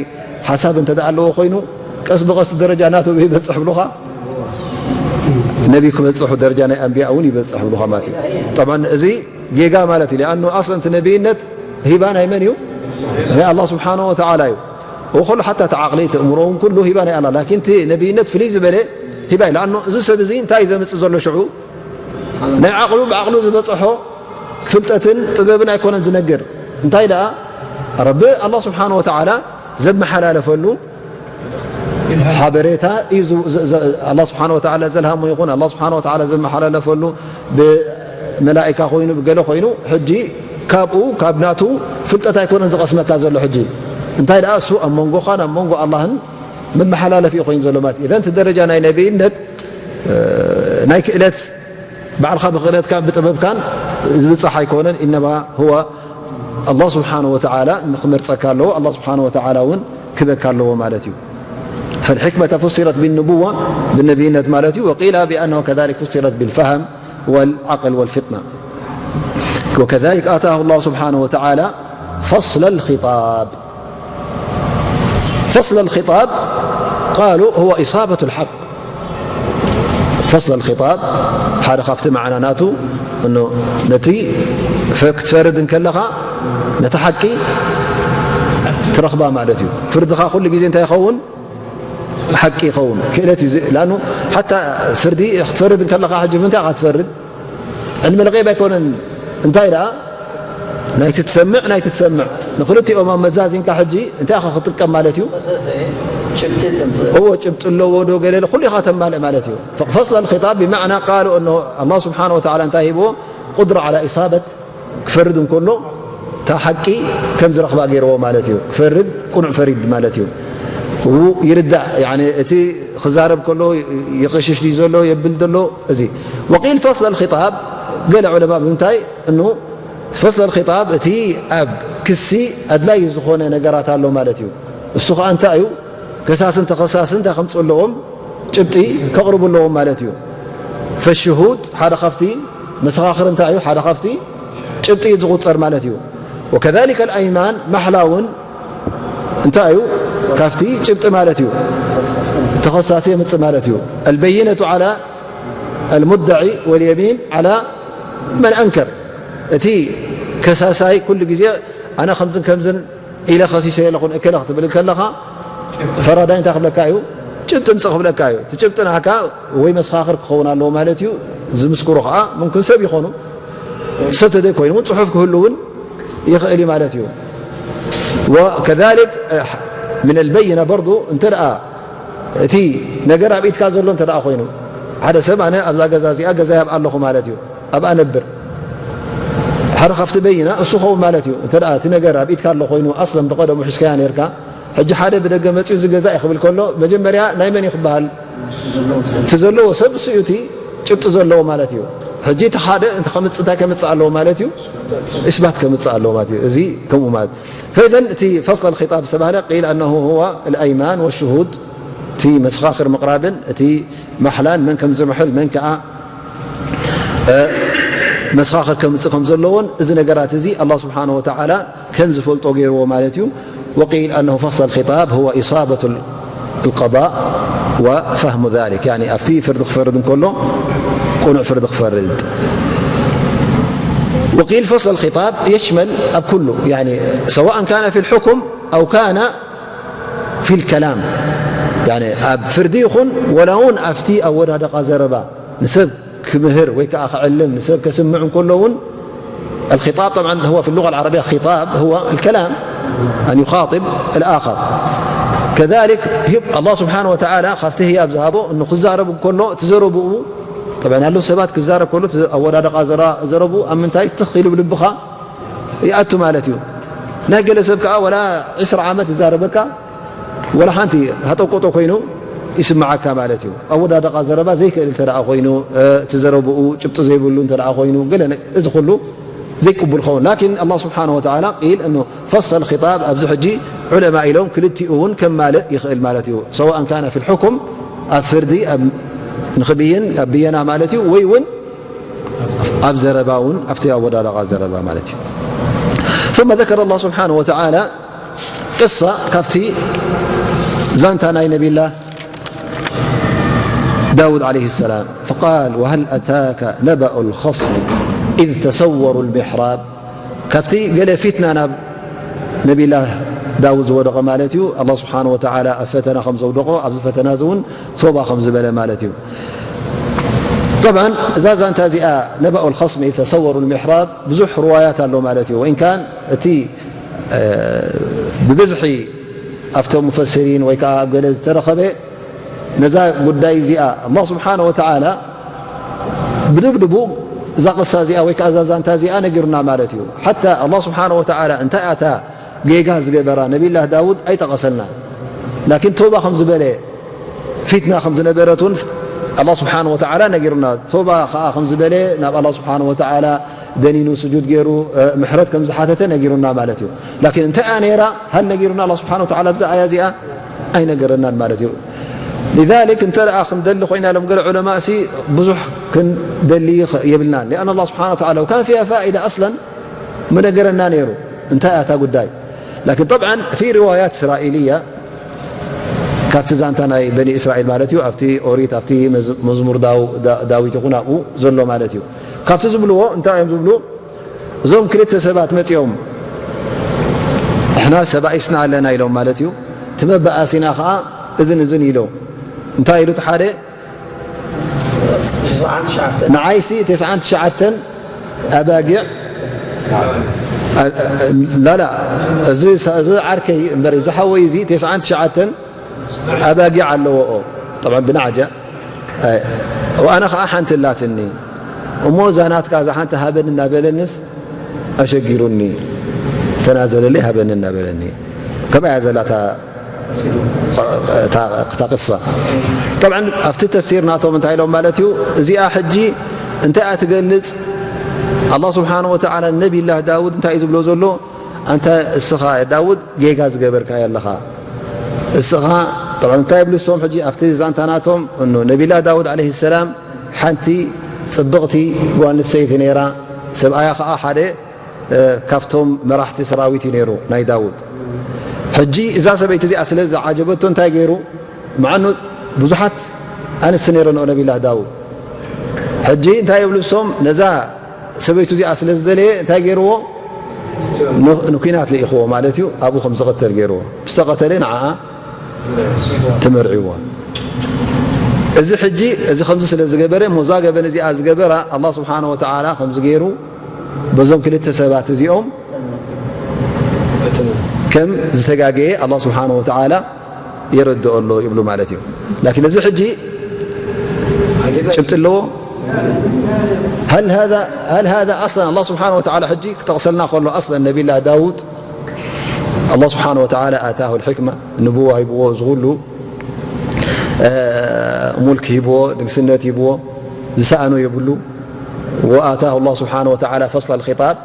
ሓሳብ እንተ ኣለዎ ኮይኑ ቀስ ብቐስ ደረጃ ናቱ ይበፅሕ ይብሉኻ ነቢ ክበፅሑ ደረጃ ናይ ኣንብያ እውን ይበፅሕ ይብሉኻ ማለት እዩ طبعا እዚ ጌጋ ማለት እዩ لأنه أصلا እቲ ነቢይነት ሂባ ናይ መን እዩ ናይ ኣላህ ስብሓንሁ ወተዓላ እዩ ወኩሉ ሓታ እቲ ዓቕሊ እቲ እምሮ እውን ኩሉ ሂባ ናይ ኣላህ ላኪን እቲ ነቢይነት ፍልይ ዝበለ ሂባ እዩ لأنه እዚ ሰብ እዚ እንታይ እዩ ዘምፅእ ዘሎ ሽዑ ናይ ዓቕሉ ብዓቕሉ ዝበፅሖ ፍልጠትን ጥበብን ኣይኮነን ዝነግር እንታይ ደኣ ረቢ ኣላህ ስብሓንሁ ወተዓላ ዘመሓላለፈሉ ሓበሬታ እዩ ኣላ ስብሓን ወተዓላ ዘልሃሞ ይኹን ኣላ ስብሓን ወተዓላ ዘመሓላለፈሉ ብመላእካ ኮይኑ ብገለ ኮይኑ ሕጂ ካብኡ ካብ ናቱ ፍልጠት ኣይኮነን ዝቐስመካ ዘሎ ሕጂ እንታይ ደኣ እሱ ኣብ መንጎኻን ኣብ መንጎ ኣላህን መመሓላለፊ ኮይኑ ዘሎ ማለት እዩ እዘን እቲ ደረጃ ናይ ነቢይነት ናይ ክእለት ባዕልኻ ብኽእለትካን ብጥበብካን ዝብፃሕ ኣይኮነን ኢነማ ሁወ ኣላህ ስብሓን ወተዓላ ንክመርፀካ ኣለዎ ኣላህ ስብሓን ወተዓላ እውን ክበካ ኣለዎ ማለት እዩ فالحكمة فسرت بالنبوة بالنبيነት ማለት እዩ وقيل بأنه كذلك فسرت بالفهم والعقل والفطنة وكذلك آتاه الله سبحانه وتعالى فصل الخطاب فصل الخطاب قالوا هو إصابة الحق فصل الخطاب ሓደ ካብቲ መዓና ናቱ እኖ ነቲ ክትፈርድ እንከለኻ ነቲ ሓቂ ትረኽባ ማለት እዩ ፍርድኻ ኩሉ ግዜ እንታይ ይኸውን ሓቂ ይኸውን ክእለት እዩ ለኣኑ ሓታ ፍርዲ ክትፈርድ እንከለኻ ሕጂ ምንታይ ኢኻ ትፈርድ ዕልሚ ልቀይብ ኣይኮነን እንታይ ደኣ ናይቲ ትሰምዕ፣ ናይቲ ትሰምዕ፣ ንክልቲኦም ኣመዛዚንካ ሕጂ እንታይ ኢኻ ክጥቀም ማለት እዩ? እዎ፣ ጭብጢ ኣለዎ ዶ ገለ ኩሉ ኢኻ ተማልእ ማለት እዩ። ፈስል ኺጣብ ብማዕና ቃሉ እነሆ ኣላህ ስብሓነ ወተዓላ እንታይ ሂብዎ? ቁድራ ዓላ ኢሳበት ክፈርድ እንከሎ እታ ሓቂ ከም ዝረኽባ ገይርዎ ማለት እዩ። ክፈርድ ቅኑዕ ፈሪድ ማለት እዩ። እው ይርዳእ። ያኒ እቲ ክዛረብ ከሎ ይቕሽሽ ድዩ ዘሎ የብል ዘሎ እዚ። ወቂል ፈስል ኺጣብ ገለ ዑለማ ብምንታይ እኑ ፈስል ኺጣብ እቲ ኣብ ክሲ ኣድላይ ዝኾነ ነገራት ኣሎ ማለት እዩ። እሱ ኸዓ እንታይ እዩ? ከሳስን ተኸሳስን እንታይ ከምፅኡ ኣለዎም? ጭብጢ ከቕርቡ ኣለዎም ማለት እዩ። ፈሽሁድ ሓደ ካብቲ መሰኻኽር እንታይ እዩ? ሓደ ካብቲ ጭብጢ እዩ ዝቑፀር ማለት እዩ። ወከዛሊከ ኣልኣይማን ማሕላ እውን እንታይ እዩ? ካብቲ ጭብጢ ማለት እዩ። ተኸሳሲ የምፅእ ማለት እዩ። ኣልበይነቱ ዓላ ኣልሙዳዒ ወልየሚን ዓላ መን ኣንከር። እቲ ከሳሳይ ኩሉ ግዜ ኣነ ከምዝን ከምዝን ኢለ ከሲሰ የለኹን እከለ ክትብል ከለኻ ፈራዳይ እንታይ ክብለካ እዩ? ጭብጢ ምፅእ ክብለካ እዩ። እቲ ጭብጢ ናካ ወይ መስኻኽር ክኸውን ኣለዎ ማለት እዩ። ዝምስክሩ ከዓ ምምክን ሰብ ይኾኑ። ሰብ ተዘይኮይኑ እውን ፅሑፍ ክህሉ እውን ይኽእል እዩ ማለት እዩ። ወከዛሊክ ምን ኣልበይነ በርዱ እንተ ደኣ እቲ ነገር ኣብ ኢድካ ዘሎ እንተ ደኣ ኮይኑ ሓደ ሰብ ኣነ ኣብዛ ገዛ እዚኣ ገዛይ ኣብኣ ኣለኹ ማለት እዩ። ኣብኣ ነብር ሓደ ካብቲ በይና እሱ ኸውን ማለት እዩ። እንተ ደኣ እቲ ነገር ኣብ ኢድካ ኣሎ ኮይኑ ኣስለን ብቐደሙ ሒዝካያ ነርካ ሕጂ ሓደ ብደገ መፂኡ እዚ ገዛ እዩ ክብል ከሎ መጀመርያ ናይ መን እዩ ክበሃል? እቲ ዘለዎ ሰብ እሱ እዩ እቲ ጭብጢ ዘለዎ ማለት እዩ። ሕጂ እቲ ሓደ እንተ ከምፅእ እንታይ ከምፅእ ኣለዎ ማለት እዩ? ኢስባት ከምፅእ ኣለዎ ማለት እዩ። እዚ ከምኡ ማለት ፈኢዘን እቲ ፈስል ኺጣብ ዝተባህለ ቂል ኣነሁ ሁወ ኣልኣይማን ወሽሁድ እቲ መስኻኽር ምቕራብን እቲ ማሕላን መን ከም ዝምሕል መን ከዓ መስኻኽር ከምፅእ ከም ዘለዎን እዚ ነገራት እዚ ኣላህ ስብሓነ ወተዓላ ከም ዝፈልጦ ገይርዎ ማለት እዩ። وقيل أنه فصل الخطاب هو إصابة القضاء وفهم ذلك، يعني ኣብቲ ፍርዲ ክፈርድ እንከሎ ቅኑዕ ፍርዲ ክፈርድ። وقيل فصل الخطاب يشمل ኣብ ኩሉ، يعني سواء كان في الحكم أو كان في الكلام، يعني ኣብ ፍርዲ ይኹን ወላ እውን ኣብቲ ኣወዳድቓ ዘረባ ንሰብ ክምህር ወይ ከዓ ክዕልም ንሰብ ከስምዕ እንከሎ እውን الخطاب طبعا هو في اللغة العربية خطاب هو الكلام، أن يخاطب الآخر. كذلك الله سبحانه وتعالى ካብቲ ህያብ ዝሃቦ እኑ ክዛረብ እንከሎ እቲ ዘረብኡ طبعا ኣሎ ሰባት ክዛረብ ከሎ እቲ ኣወዳድቓ ዘራ- ዘረብኡ ኣብ ምንታይ ትኽ ኢሉ ብልብኻ ይኣቱ ማለት እዩ። ናይ ገለ ሰብ ከዓ ወላ ዕስራ ዓመት ይዛረበካ ወላ ሓንቲ ሃጠቆጦ ኮይኑ ይስምዓካ ማለት እዩ። ኣወዳድቓ ዘረባ ዘይክእል እንተ ደኣ ኮይኑ፣ እቲ ዘረብኡ ጭብጢ ዘይብሉ እንተ ደኣ ኮይኑ፣ ገለ ነ- እዚ ኩሉ ዘይቅቡል ኸውን። ላኪን ኣላህ ስብሓነ ወተዓላ ቂል እኑ ፈሰል ኺጣብ ኣብዚ ሕጂ ዑለማ ኢሎም ክልቲኡ እውን ከማልእ ይኽእል ማለት እዩ። ሰዋእን ካነ ፊል ሑኩም ኣብ ፍርዲ ኣብ ንኽብይን ኣብ ብየና ማለት እዩ ወይ እውን ኣብ ዘረባ እውን ኣብቲ ኣወዳድቓ ዘረባ ማለት እዩ። ثم ذكر الله سبحانه وتعالى ቅሳ ካብቲ ዛንታ ናይ ነቢላ ዳውድ عليه السلام فقال وهل أتاك نبأ الخصم إذ تسوروا المحراب ካብቲ ገለ ፊትና ናብ ነቢላ ዳውድ ዝወደቐ ማለት እዩ። ኣላህ ስብሓነ ወተዓላ ኣብ ፈተና ከም ዘውደቖ ኣብዚ ፈተና እዚ እውን ቶባ ከም ዝበለ ማለት እዩ። طبعا እዛ ዛንታ እዚኣ نبأ الخصم إذ تسوروا المحراب ብዙሕ ርዋያት ኣሎ ማለት እዩ። وإن كان እቲ ብብዝሒ ኣብቶም ሙፈሲሪን ወይ ከዓ ኣብ ገለ ዝተረኸበ ነዛ ጉዳይ እዚኣ ኣላህ ስብሓነ ወተዓላ ብድብድቡ እዛ ቅሳ እዚኣ ወይ ከዓ እዛ ዛንታ እዚኣ ነጊሩና ማለት እዩ። ሓታ ኣላህ ስብሓነ ወተዓላ እንታይ ኣታ ጌጋ ዝገበራ ነቢላህ ዳውድ ኣይጠቐሰልናን። ላኪን ተውባ ከም ዝበለ ፊትና ከም ዝነበረት እውን ኣላህ ስብሓነ ወተዓላ ነጊሩና። ተውባ ከዓ ከም ዝበለ ናብ ኣላህ ስብሓነ ወተዓላ ደኒኑ ስጁድ ገይሩ ምሕረት ከም ዝሓተተ ነጊሩና ማለት እዩ። ላኪን እንታይ እያ ነይራ ሃል ነጊሩና ኣላህ ስብሓነ ወተዓላ ኣብዛ ኣያ እዚኣ ኣይነገረናን ማለት እዩ። لذلك እንተ ደኣ ክንደሊ ኮይና ኢሎም ገለ ዑለማእ ሲ ብዙሕ ክንደሊ የብልናን። لأن الله سبحانه وتعالى لو كان فيها فائدة أصلا ምነገረና ነይሩ እንታይ እያ እታ ጉዳይ። ላኪን طبعا في روايات إسرائيلية ካብቲ ዛንታ ናይ በኒ እስራኤል ማለት እዩ ኣብቲ ኦሪት ኣብቲ መዝ- መዝሙር ዳው- ዳ- ዳዊት ይኹን ኣብኡ ዘሎ ማለት እዩ። ካብቲ ዝብልዎ እንታይ እዮም ዝብሉ? እዞም ክልተ ሰባት መፂኦም ንሕና ሰባኢስና ኣለና ኢሎም ማለት እዩ። እቲ መበኣሲና ከዓ እዝን እዝን ኢሎም እንታይ ኢሉ እቲ ሓደ ንዓይሲ ተስዓን ትሽዓተን ኣባጊዕ ላላ፣ እዚ ዓርከይ እምበር፣ እዚ ሓወይ እዚ ተስዓን ትሽዓተን ኣባጊዕ ኣለዎ። ጠብዓ ብናዕጃ። ኣነ ከዓ ሓንቲ ኣላትኒ እሞ፣ እዛ ናትካ እዛ ሓንቲ ሃበኒ እናበለንስ ኣሸጊሩኒ። ተናዘለለይ፣ ሃበኒ እናበለኒ። ከምኣ እያ ዘላ እታ እታ ቅሳ። ጠብዓ ኣብቲ ተፍሲር ናቶም እንታይ ኢሎም ማለት እዩ? እዚኣ ሕጂ እንታይ እያ ትገልጽ? ኣላህ ስብሓነ ወተዓላ ንነቢላህ ዳውድ እንታይ እዩ ዝብሎ ዘሎ? ኣንታ እስኻ ዳውድ ጌጋ ዝገበርካ ኣለኻ። እስኻ ጠብዓ እንታይ ይብሉ እሶም ሕጂ ኣብቲ ዛንታ ናቶም? እኖ ነቢላህ ዳውድ ዓለይሂ ሰላም ሓንቲ ጽብቕቲ ጓል ኣንስተይቲ ነይራ፣ ሰብኣያ ኸዓ ሓደ ካብቶም መራሕቲ ሰራዊት እዩ ነይሩ ናይ ዳውድ። ሕጂ እዛ ሰበይቲ እዚኣ ስለ ዝዓጀበቶ እንታይ ገይሩ? ምዓኑ ብዙሓት ኣንስቲ ነይረንኦ ነቢላህ ዳውድ። ሕጂ እንታይ ይብሉ እሶም? ነዛ ሰበይቱ እዚኣ ስለ ዝደለየ እንታይ ገይርዎ? ን- ንኲናት ልኢኽዎ ማለት እዩ። ኣብኡ ከም ዝቕተል ገይርዎ። ምስ ተቐተለ ንዓኣ ትመርዕዎ። እዚ ሕጂ እዚ ከምዚ ስለ ዝገበረ፣ ሞዛ ገበን እዚኣ ዝገበራ ኣላህ ስብሓነ ወተዓላ ከምዚ ገይሩ በዞም ክልተ ሰባት እዚኦም ከም ዝተጋገየ ኣላህ ስብሓነ ወተዓላ የረድኦ ኣሎ ይብሉ ማለት እዩ። ላኪን እዚ ሕጂ ጭብጢ ኣለዎ። هل هذا هل هذا أصلا الله سبحانه وتعالى ሕጂ ክጠቕሰልና ከሎ ኣስለን ነቢላ ዳውድ ኣላህ ስብሓነ ወተዓላ ኣታሁ ልሕክማ ንብዋ ሂብዎ፣ እዚ ኩሉ ሙልክ ሂብዎ፣ ንግስነት ሂብዎ፣ ዝሰኣኖ የብሉ። وآتاه الله سبحانه وتعالى فصل الخطاب.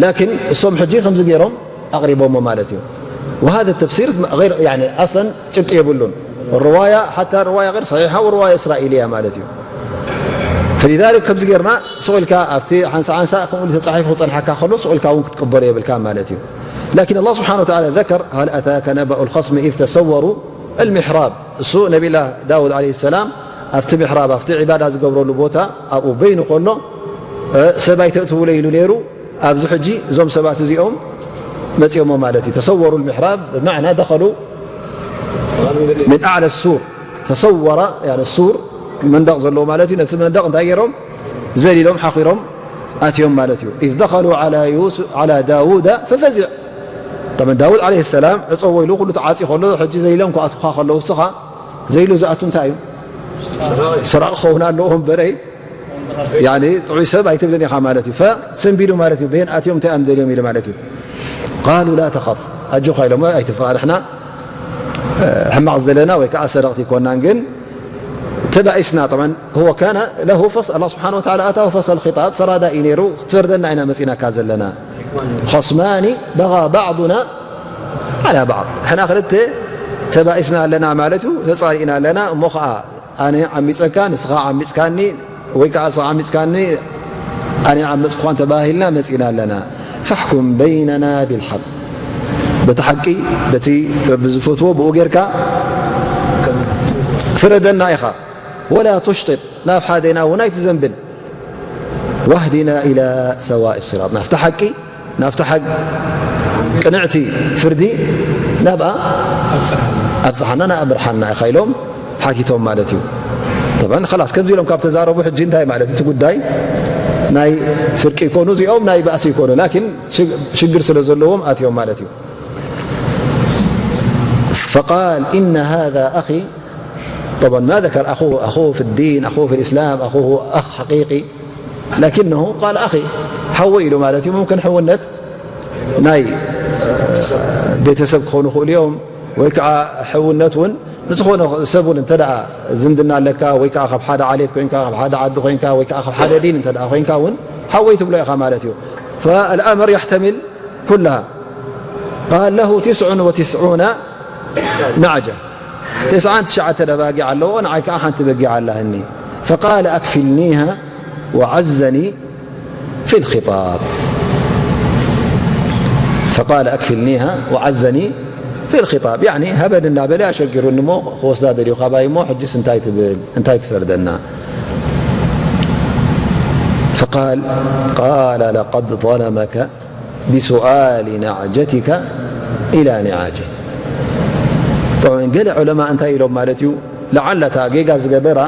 ላኪን እሶም ሕጂ ከምዚ ገይሮም ኣቕሪቦሞ ማለት እዩ። وهذا التفسير غير يعني أصلا ጭብጢ የብሉን። الرواية حتى رواية غير صحيحة ورواية إسرائيلية ማለት እዩ። فلذلك ከምዚ ጌርና ስቕ ኢልካ ኣብቲ ሓንሳ ሓንሳ ከምኡ ኢሉ ተጻሒፉ ክጸንሓካ ከሎ ስቕ ኢልካ እውን ክትቅበሎ የብልካ ማለት እዩ። لكن الله سبحانه وتعالى ذكر هل أتاك نبأ الخصم إذ تسوروا المحراب እሱ ነቢላህ ዳውድ ዓለይሂ ሰላም ኣብቲ ምሕራብ ኣብቲ ዒባዳ ዝገብረሉ ቦታ ኣብኡ በይኑ ከሎ ሰብ ኣይተእትውለ ኢሉ ነይሩ። ኣብዚ ሕጂ እዞም ሰባት እዚኦም መጺኦሞ ማለት እዩ። ተሰወሩ ልምሕራብ ብማዕና ደኸሉ ምን ኣዕለ ሱር ተሰወረ ሱር መንደቕ ዘለዎ ማለት እዩ። ነቲ መንደቕ እንታይ ገይሮም ዘሊሎም ሓኺሮም ኣትዮም ማለት እዩ። إذ دخلوا على يوسف على داود ففزع. ጠመ ዳውድ ዓለይሂ ሰላም ዕፀዎ ኢሉ ኩሉ ተዓፂ ከሎ ሕጂ ዘሊሎም ክኣትኻ ከለዉ እስኻ ዘይሉ ዝኣቱ እንታይ እዩ? ሰራቕ ክኸውን ኣለዎ እምበረይ ያኒ ጥዑይ ሰብ ኣይትብልን ኢኻ ማለት እዩ። ፈሰንቢዱ ማለት እዩ። በየን ኣትዮም እንታይ እዮም ደልዮም ኢሉ ማለት እዩ። ቃሉ ላ ተኸፍ ኣጆኻ ኢሎም ኣይትፍራ ንሕና ሕማቕ ዘለና ወይ ከዓ ሰረቕቲ ይኮናን ግን ተባኢስና طبعا هو كان له فصل الله سبحانه وتعالى أتاه فصل الخطاب ፈራዳ እዩ ነይሩ ክትፈርደና ኢና መፂናካ ዘለና خصمان بغى بعضنا على بعض ንሕና ክልተ ተባኢስና ኣለና ማለት እዩ ተፃሊእና ኣለና እሞ ከዓ ኣነ ዓሚፀካ ንስኻ ዓሚፅካኒ ወይ ከዓ ንስኻ ዓሚፅካኒ ኣነ ዓመፅኩኻን ተባሂልና መፂና ኣለና فاحكم بيننا بالحق በቲ ሓቂ በቲ ረቢ ዝፈትዎ ብኡ ጌርካ ፍረደና ኢኻ ولا تشطط ናብ ሓደና እውን ኣይትዘንብል واهدنا إلى سواء الصراط ናብቲ ሓቂ ናብቲ ሓቂ ቅንዕቲ ፍርዲ ናብኣ ኣብፅሓና ናብኣ ምርሓና ኢኻ ኢሎም ሓቲቶም ማለት እዩ። طبعا خلاص ከምዚ ኢሎም ካብ ተዛረቡ ሕጂ እንታይ ማለት እቲ ጉዳይ ናይ ስርቂ ይኮኑ እዚኦም ናይ ባእሲ ይኮኑ ላኪን ሽግር ስለ ዘለዎም ኣትዮም ማለት እዩ። فقال إن هذا أخي طبعا ما ذكر أخوه أخوه في الدين أخوه في الإسلام أخوه أخ حقيقي لكنه قال أخي ሓወይ ኢሉ ማለት እዩ። ممكن ሕውነት ናይ ቤተሰብ ክኾኑ ይኽእሉ እዮም ወይ ከዓ ሕውነት እውን ንዝኾነ ሰብ እውን እንተ ደኣ ዝምድና ኣለካ ወይ ከዓ ካብ ሓደ ዓሌት ኮይንካ ካብ ሓደ ዓዲ ኮይንካ ወይ ከዓ ካብ ሓደ ዲን እንተ ደኣ ኮይንካ እውን ሓወይ ትብሎ ኢኻ ማለት እዩ። فالأمر يحتمل كلها قال له تسع وتسعون نعجة تسعة تشعة أباقع له نعك أحن تبقع الله إني فقال أكفلنيها وعزني في الخطاب فقال أكفلنيها وعزني في الخطاب يعني هبل النابل أشقر النمو خوص داد اليو خباي مو حجس انتاي تبل انتاي تفردنا فقال قال لقد ظلمك بسؤال نعجتك إلى نعاجه طبعا ገለ ዑለማ እንታይ ኢሎም ማለት እዩ ለዓላ እታ ጌጋ ዝገበራ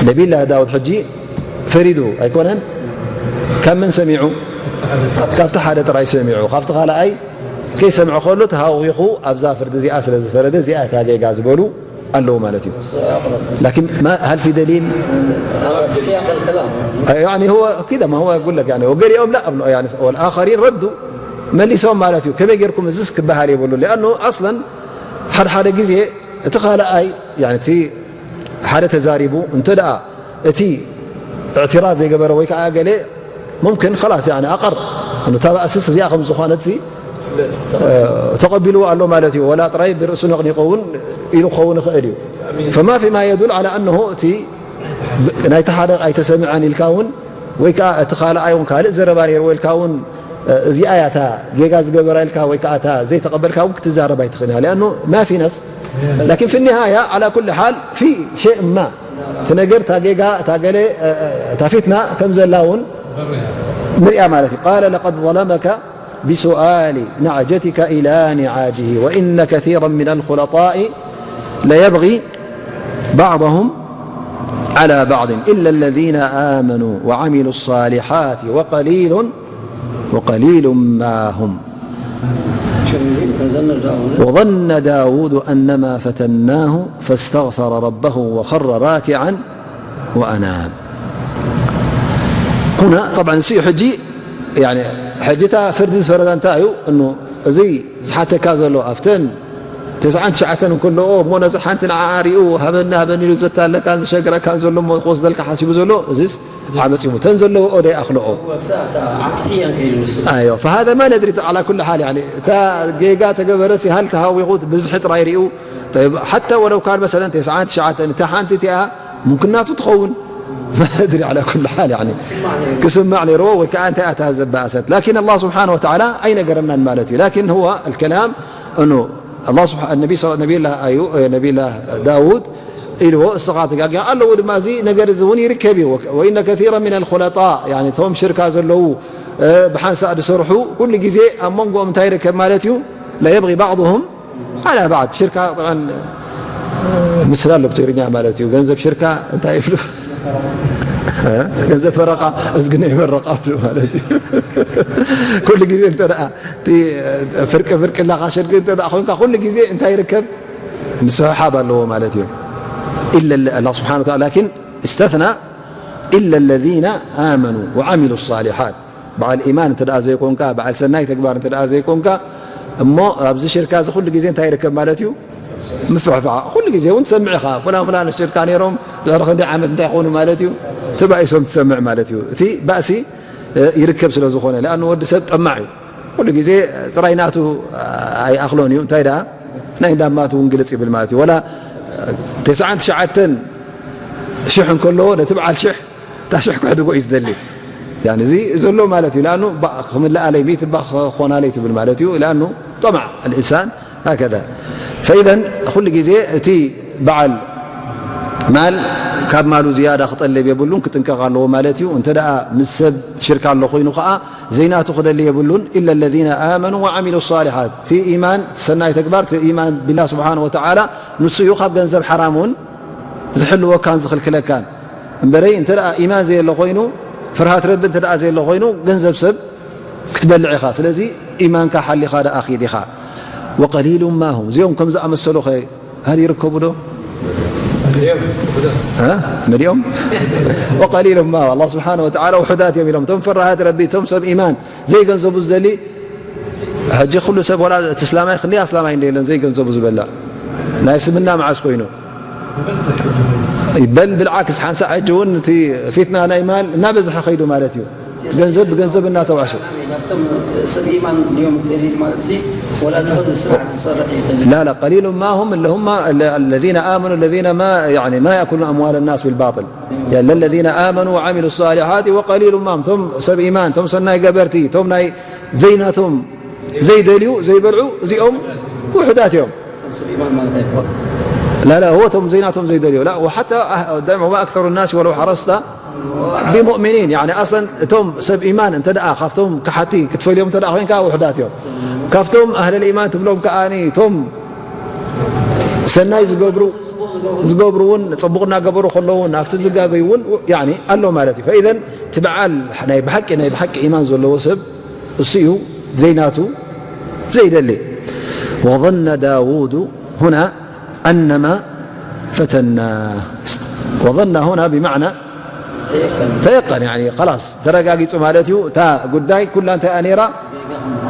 ነቢላ ዳውድ ሕጂ ፈሪዱ ኣይኮነን ካብ መን ሰሚዑ ካብቲ ሓደ ጥራይ ሰሚዑ፣ ካብቲ ካልኣይ ከይሰምዐ ከሎ ተሃዊኹ ኣብዛ ፍርዲ እዚኣ ስለ ዝፈረደ እዚኣ እታ ጌጋ ዝበሉ ኣለዉ ማለት እዩ። ላኪን ማ- هل في دليل؟ سياق الكلام. يعني هو كده، ما هو يقول لك يعني، وقال يوم لا، يعني والآخرين ردوا، መሊሶም ማለት እዩ። ከመይ ጌርኩም እዚስ ክበሃል የብሉ። لأنه أصلا ሓደ ሓደ ግዜ እቲ ካልኣይ يعني እቲ ሓደ ተዛሪቡ እንተ ደኣ እቲ اعتراض ዘይገበረ ወይ ከዓ ገለ ممكن خلاص يعني أقر أنه እታ ባእስስ እዚኣ ከም ዝኾነት ተቐቢልዎ ኣሎ ማለት እዩ። ወላ ጥራይ ብርእሱ ነቕኒቑ እውን ኢሉ ክኸውን ይኽእል እዩ። فما في ما يدل على أنه እቲ ናይቲ ሓደ ኣይተሰምዐን ኢልካ እውን ወይ ከዓ እቲ ካልኣይ እውን ካልእ ዘረባ ነይርዎ ኢልካ እውን እዚኣ እያ እታ ጌጋ ዝገበራ ኢልካ ወይ ከዓ እታ ዘይተቐበልካ እውን ክትዛረብ ኣይትኽእልን ኢኻ። لأنه ما في نص لكن في النهاية على كل حال في شيء ما እቲ ነገር እታ ጌጋ እታ ገለ እታ ፊትና ከም ዘላ እውን ንሪኣ ማለት እዩ። قال لقد ظلمك بسؤال نعجتك إلى نعاجه وإن كثيرا من الخلطاء ليبغي بعضهم على بعض إلا الذين آمنوا وعملوا الصالحات وقليل وقليل ما هم. وظن داود أنما فتناه فاستغفر ربه وخر راكعا وأناب. هنا طبعا ንሱ ሕጂ يعني ሕጂ እታ ፍርዲ ዝፈረዳ እንታይ እዩ እኑ እዚ ዝሓተካ ዘሎ ኣብተን ተስዓን ትሽዓተን እንከለኦ እሞ ነዚ ሓንቲ ንዓኣ ሪኡ ሃበኒ ሃበኒ ኢሉ ዘታለካን ዝሸግረካን ዘሎ እሞ ክወስደልካ ሓሲቡ ዘሎ እዚስ ዓመፅ እዩ። እተን ዘለውኦ ዶ ይኣኽልኦ? هو ساعة عاطفيا كاين نص. أيوة، فهذا ما ندري على كل حال يعني እታ ጌጋ ተገበረሲ ሃል ተሃዊቑ ብዝሒ ጥራይ ሪኡ طيب حتى ولو كان مثلا ተስዓን ትሽዓተን እታ ሓንቲ እቲኣ ممكن ናቱ ትኸውን ما ندري على كل حال يعني ክስማዕ ነይርዎ ወይ ከዓ እንታይ ኣታ ዘበኣሰት لكن الله سبحانه وتعالى ኣይነገረናን ማለት እዩ لكن هو الكلام أنه الله سبحانه النبي صلى نبي الله أيو نبي الله داود ኢልዎ እስኻ ተጋጊኻ ኣለዎ ድማ እዚ ነገር እዚ እውን ይርከብ እዩ وإن كثيرا من الخلطاء يعني እቶም ሽርካ ዘለዉ ብሓንሳእ ዝሰርሑ ኩሉ ግዜ ኣብ መንጎኦም እንታይ ይርከብ ማለት እዩ لا يبغي بعضهم على بعض ሽርካ طبعا ምስላ ኣሎ ብትግርኛ ማለት እዩ ገንዘብ ሽርካ እንታይ ይብሉ ገንዘብ ፈረቃ እዝግነ ይፈረቃ ብሉ ማለት እዩ ኩሉ ግዜ እንተ ደኣ እቲ ፍርቂ ፍርቂ ኣለካ ሽርቂ እንተ ደኣ ኮይንካ ኩሉ ግዜ እንታይ ይርከብ ምስሕሓብ ኣለዎ ማለት እዩ إلا الله سبحانه وتعالى لكن استثنى إلا الذين آمنوا وعملوا الصالحات በዓል ኢማን እንተ ደኣ ዘይኮንካ በዓል ሰናይ ተግባር እንተ ደኣ ዘይኮንካ እሞ ኣብዚ ሽርካ እዚ ኩሉ ግዜ እንታይ ይርከብ ማለት እዩ ምፍሕፋሕ ኩሉ ግዜ እውን ትሰምዕ ኢኻ ፍላን ፍላን ሽርካ ነይሮም ድሕሪ ክንደይ ዓመት እንታይ ይኾኑ ማለት እዩ ተባኢሶም ትሰምዕ ማለት እዩ እቲ ባእሲ ይርከብ ስለ ዝኾነ لأنه ወዲ ሰብ ጠማዕ እዩ ኩሉ ግዜ ጥራይ ናቱ ኣይኣኽሎን እዩ እንታይ ደኣ ናይ እንዳማቱ እውን ግልጽ ይብል ማለት እዩ ወላ ተስዓን ትሽዓተን ሽሕ እንከለዎ ነቲ በዓል ሽሕ እታ ሽሕ ክሕድጎ እዩ ዝደሊ يعني እዚ ዘሎ ማለት እዩ لأنه ክምልኣለይ ሚእቲ እባ ክኾናለይ ትብል ማለት እዩ لأنه طمع الإنسان هكذا فإذا ኩሉ ግዜ እቲ በዓል ማል ካብ ማሉ ዝያዳ ክጠልብ የብሉን ክጥንቀቕ ኣለዎ ማለት እዩ እንተ ደኣ ምስ ሰብ ሽርካ ኣሎ ኮይኑ ከዓ ዘይናቱ ክደሊ የብሉን إلا الذين آمنوا وعملوا الصالحات እቲ ኢማን እቲ ሰናይ ተግባር እቲ ኢማን بالله سبحانه وتعالى ንሱ እዩ ካብ ገንዘብ ሓራም እውን ዝሕልወካን ዝኽልክለካን እምበረይ እንተ ደኣ ኢማን ዘየሎ ኮይኑ ፍርሃት ረቢ እንተ ደኣ ዘየሎ ኮይኑ ገንዘብ ሰብ ክትበልዕ ኢኻ ስለዚ ኢማንካ ሓሊኻ ደኣ ኺድ ኢኻ وقليل ما هم እዚኦም ከም ዝኣመሰሉ ኸ هل ይርከቡ ዶ መሊኦም وقليل ما الله سبحانه وتعالى ውሑዳት እዮም ኢሎም እቶም ፈራሃት ረቢ እቶም ሰብ ኢማን ዘይገንዘቡ ዝደሊ ሕጂ ኩሉ ሰብ ወላ እቲ እስላማይ ክንደይ ኣስላማይ እንደ የለን ዘይገንዘቡ ዝበልዕ ናይ እስልምና መዓስ ኮይኑ ይበል ብልዓክስ ሓንሳእ ሕጂ እውን እቲ ፊትና ናይ ማል እናበዝሐ ከይዱ ማለት እዩ ገንዘብ ብገንዘብ እናተባሸ ናብቶም ሰብ ኢማን ድዮም ክእል ማለት ሲ ወላ እቲ ከምዚ ስራሕ ዝሰርሕ ይኽእል لا لا قليل ما هم اللي هم الذين آمنوا الذين ما يعني ما يأكلون أموال الناس بالباطل إلا الذين آمنوا وعملوا الصالحات وقليل ما هم ቶም ሰብ ኢማን ቶም ሰናይ ገበርቲ ቶም ናይ ዘይናቶም ዘይደልዩ ዘይበልዑ እዚኦም ውሑዳት እዮም ሰብ ኢማን ማለት ኣይኮን لا لا هو ቶም ዘይናቶም ዘይደልዩ لا وحتى دائما وما أكثر الناس ولو حرصت بمؤمنين يعني أصلا እቶም ሰብ ኢማን እንተ ደኣ ካብቶም ከሓቲ ክትፈልዮም እንተ ደኣ ኮይንካ ውሑዳት እዮም ካብቶም أهل الإيمان ትብሎም ከኣ እቶም ሰናይ ዝገብሩ ዝገብሩ እውን፣ ጽቡቕ እናገበሩ ከለዉ እውን፣ ኣብቲ ዝጋገዩ እውን፣ ያኒ፣ ኣሎ ማለት እዩ። ፈኢዘን፣ እቲ በዓል ናይ ብሓቂ፣ ናይ ብሓቂ ኢማን ዘለዎ ሰብ፣ እሱ እዩ ዘይናቱ ዘይደሊ። وظن داود هنا أنما فتناه. وظن هنا بمعنى تيقن، يعني خلاص، ተረጋጊጹ ማለት እዩ። እታ ጉዳይ ኩላ እንታይ እያ ነይራ?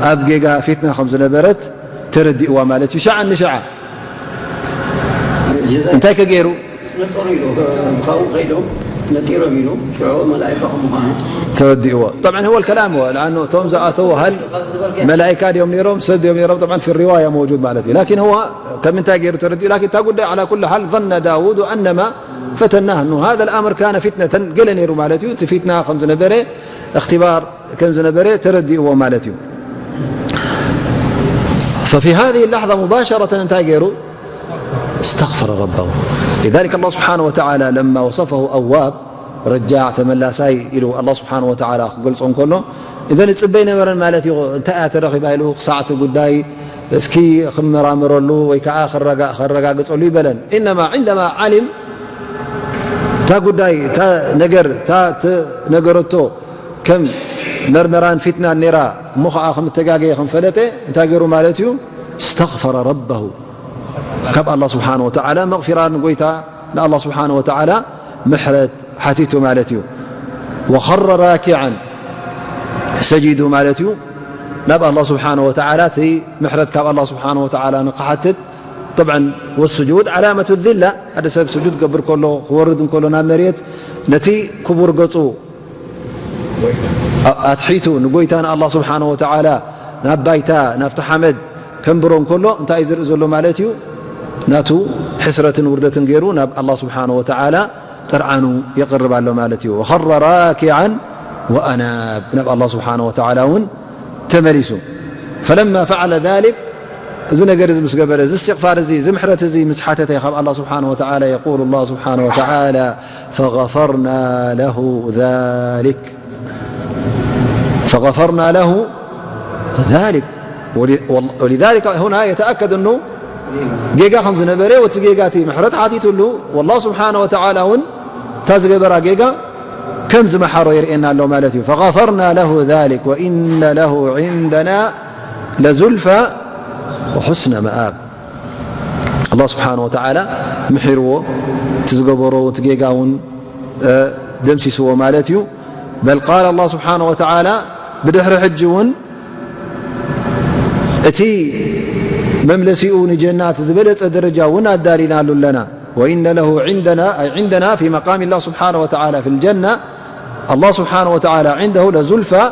ኣብ ጌጋ ፊትና ከም ዝነበረት ተረዲእዋ ማለት እዩ። ሸዓ ንሸዓ እንታይ ከገይሩ? ነጠሩ ኢሉ፣ ካብኡ ከይዶም ነጢሮም ኢሉ፣ ሽዑ መላእካ ከም ምዃኑ ተወዲእዎ። طبعا هو الكلام هو، لأنه እቶም ዝኣተዉ هل መላእካ ድዮም ነይሮም፣ ሰብ ድዮም ነይሮም؟ طبعا في الرواية موجود ማለት እዩ። لكن هو ከም እንታይ ገይሩ ተረዲኡ؟ لكن እታ ጉዳይ على كل حال ظن داود أنما فتناه، أنه هذا الأمر كان فتنة ገለ ነይሩ ማለት እዩ። እቲ ፊትና ከም ዝነበረ፣ እኽትባር ከም ዝነበረ ተረዲእዎ ማለት እዩ። ففي هذه اللحظة مباشرة እንታይ ገይሩ؟ استغفر ربه. لذلك الله سبحانه وتعالى لما وصفه أواب، ረጃዕ፣ ተመላሳይ ኢሉ الله سبحانه وتعالى ክገልጾ እንከሎ፣ إذن ይጽበ ኣይነበረን ማለት እዩ። እንታይ እያ ተረኺባ ኢሉ ክሳዕ እቲ ጉዳይ እስኪ ክመራመረሉ ወይ ከዓ ክረጋ-፣ ከረጋግጸሉ ይበለን። إنما عندما علم እታ ጉዳይ፣ እታ ነገር፣ እታ ተነገረቶ ከም መርመራን ፊትናን ነይራ፣ እሞ ኸዓ ከም እተጋገየ ከም ፈለጠ፣ እንታይ ገይሩ ማለት እዩ? استغفر ربه። ካብ ኣላህ ስብሓነ ወተዓላ መቕፊራ፣ ንጎይታ ንኣላህ ስብሓነ ወተዓላ ምሕረት ሓቲቱ ማለት እዩ። وخر راكعا سجد ማለት እዩ። ናብ ኣላህ ስብሓነ ወተዓላ፣ እቲ ምሕረት ካብ ኣላህ ስብሓነ ወተዓላ ንክሓትት፣ طبعا والسجود علامة الذلة፣ ሓደ ሰብ ስጁድ ክገብር ከሎ፣ ክወርድ እንከሎ ናብ መሬት፣ ነቲ ክቡር ገጹ ኣትሒቱ ንጎይታ ንኣላህ ስብሓነ ወተዓላ ናብ ባይታ፣ ናብቲ ሓመድ ከንብሮ እንከሎ፣ እንታይ እዩ ዝርኢ ዘሎ ማለት እዩ? ናቱ ሕስረትን ውርደትን ገይሩ ናብ ኣላህ ስብሓነ ወተዓላ ጥርዓኑ የቕርብ ኣሎ ማለት እዩ። وخر راكعا وأناب፣ ናብ ኣላህ ስብሓነ ወተዓላ እውን ተመሊሱ። فلما فعل ذلك، እዚ ነገር እዚ ምስ ገበረ፣ እዚ እስትቕፋር እዚ፣ እዚ ምሕረት እዚ ምስ ሓተተ ካብ ኣላህ ስብሓነ ወተዓላ፣ يقول الله سبحانه وتعالى فغفرنا له ذلك، فغفرنا له ذلك. ول-، ول-، ولذلك هنا يتأكد أنه ጌጋ ከም ዝነበረ፣ ወቲ ጌጋ እቲ ምሕረት ሓቲቱሉ፣ والله سبحانه وتعالى እውን እታ ዝገበራ ጌጋ ከም ዝመሓሮ የርእየና ኣሎ ማለት እዩ። فغفرنا له ذلك وإن له عندنا لزلفى وحسن مآب። ኣላህ ስብሓነ ወተዓላ ምሒርዎ፣ እቲ ዝገበሮ እቲ ጌጋ እውን፣ እ፣ ደምሲስዎ ማለት እዩ። በል ቃል ኣላህ ስብሓነ ወተዓላ ብድሕሪ ሕጂ እውን እቲ መምለሲኡ ንጀናት ዝበለጸ ደረጃ እውን ኣዳሊናሉ ኣለና። وإن له عندنا، أي عندنا في مقام الله سبحانه وتعالى في الجنة، ኣላህ ስብሓነ ወተዓላ عنده لزلفى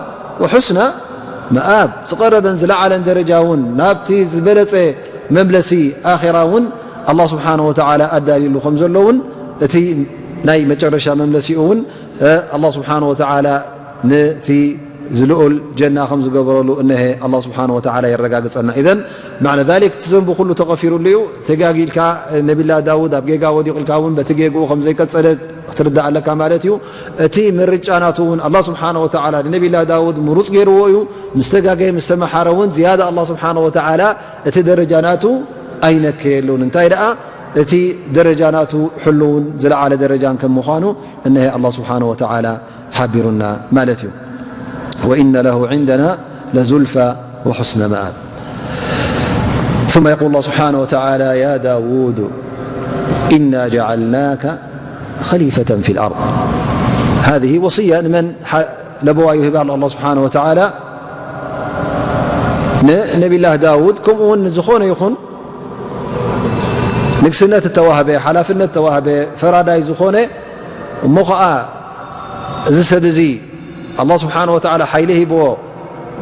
وحسن مآب፣ ዝቐረበን ዝለዓለን ደረጃ እውን፣ ናብቲ ዝበለጸ መምለሲ ኣኼራ እውን ኣላህ ስብሓነ ወተዓላ ኣዳልዩሉ ከም ዘሎ እውን፣ እቲ ናይ መጨረሻ መምለሲኡ እውን፣ እ፣ ኣላህ ስብሓነ ወተዓላ ነቲ ዝልኡል ጀና ከም ዝገበረሉ እነሀ ኣላህ ስብሓነ ወተዓላ የረጋግጸልና። ኢዘን ማዕነ ዛሊክ፣ እቲ ዘንቡ ኩሉ ተቐፊሩሉ እዩ። ተጋጊልካ፣ ነቢላ ዳውድ ኣብ ጌጋ ወዲቑ ኢልካ እውን በቲ ጌግኡ ከም ዘይቀጸለ ክትርዳእ ኣለካ ማለት እዩ። እቲ ምርጫ ናቱ እውን ኣላህ ስብሓነ ወተዓላ ንነቢላ ዳውድ ምሩጽ ገይርዎ እዩ። ምስ ተጋገየ፣ ምስ ተመሓረ እውን ዝያዳ ኣላህ ስብሓነ ወተዓላ እቲ ደረጃ ናቱ ኣይነከየሉን። እንታይ ደኣ፣ እቲ ደረጃ ናቱ ሕሉውን ዝለዓለ ደረጃን ከም ምዃኑ እነሀ ኣላህ ስብሓነ ወተዓላ ሓቢሩና ማለት እዩ። وإن له عندنا لزلفى وحسن مآب. ثم يقول الله سبحانه وتعالى يا داود إنا جعلناك خليفة في الأرض. هذه وصية ንመን ሓ-፣ ለበዋ ይህብ ኣሎ ኣላህ ስብሓነ ወተዓላ? ንነቢላህ ዳውድ፣ ከምኡ እውን ንዝኾነ ይኹን ንግስነት እተዋህበ፣ ሓላፍነት እተዋህበ፣ ፈራዳይ ዝኾነ፣ እሞ ኸዓ እዚ ሰብ እዚ ኣላህ ስብሓነ ወተዓላ ሓይሊ ሂብዎ፣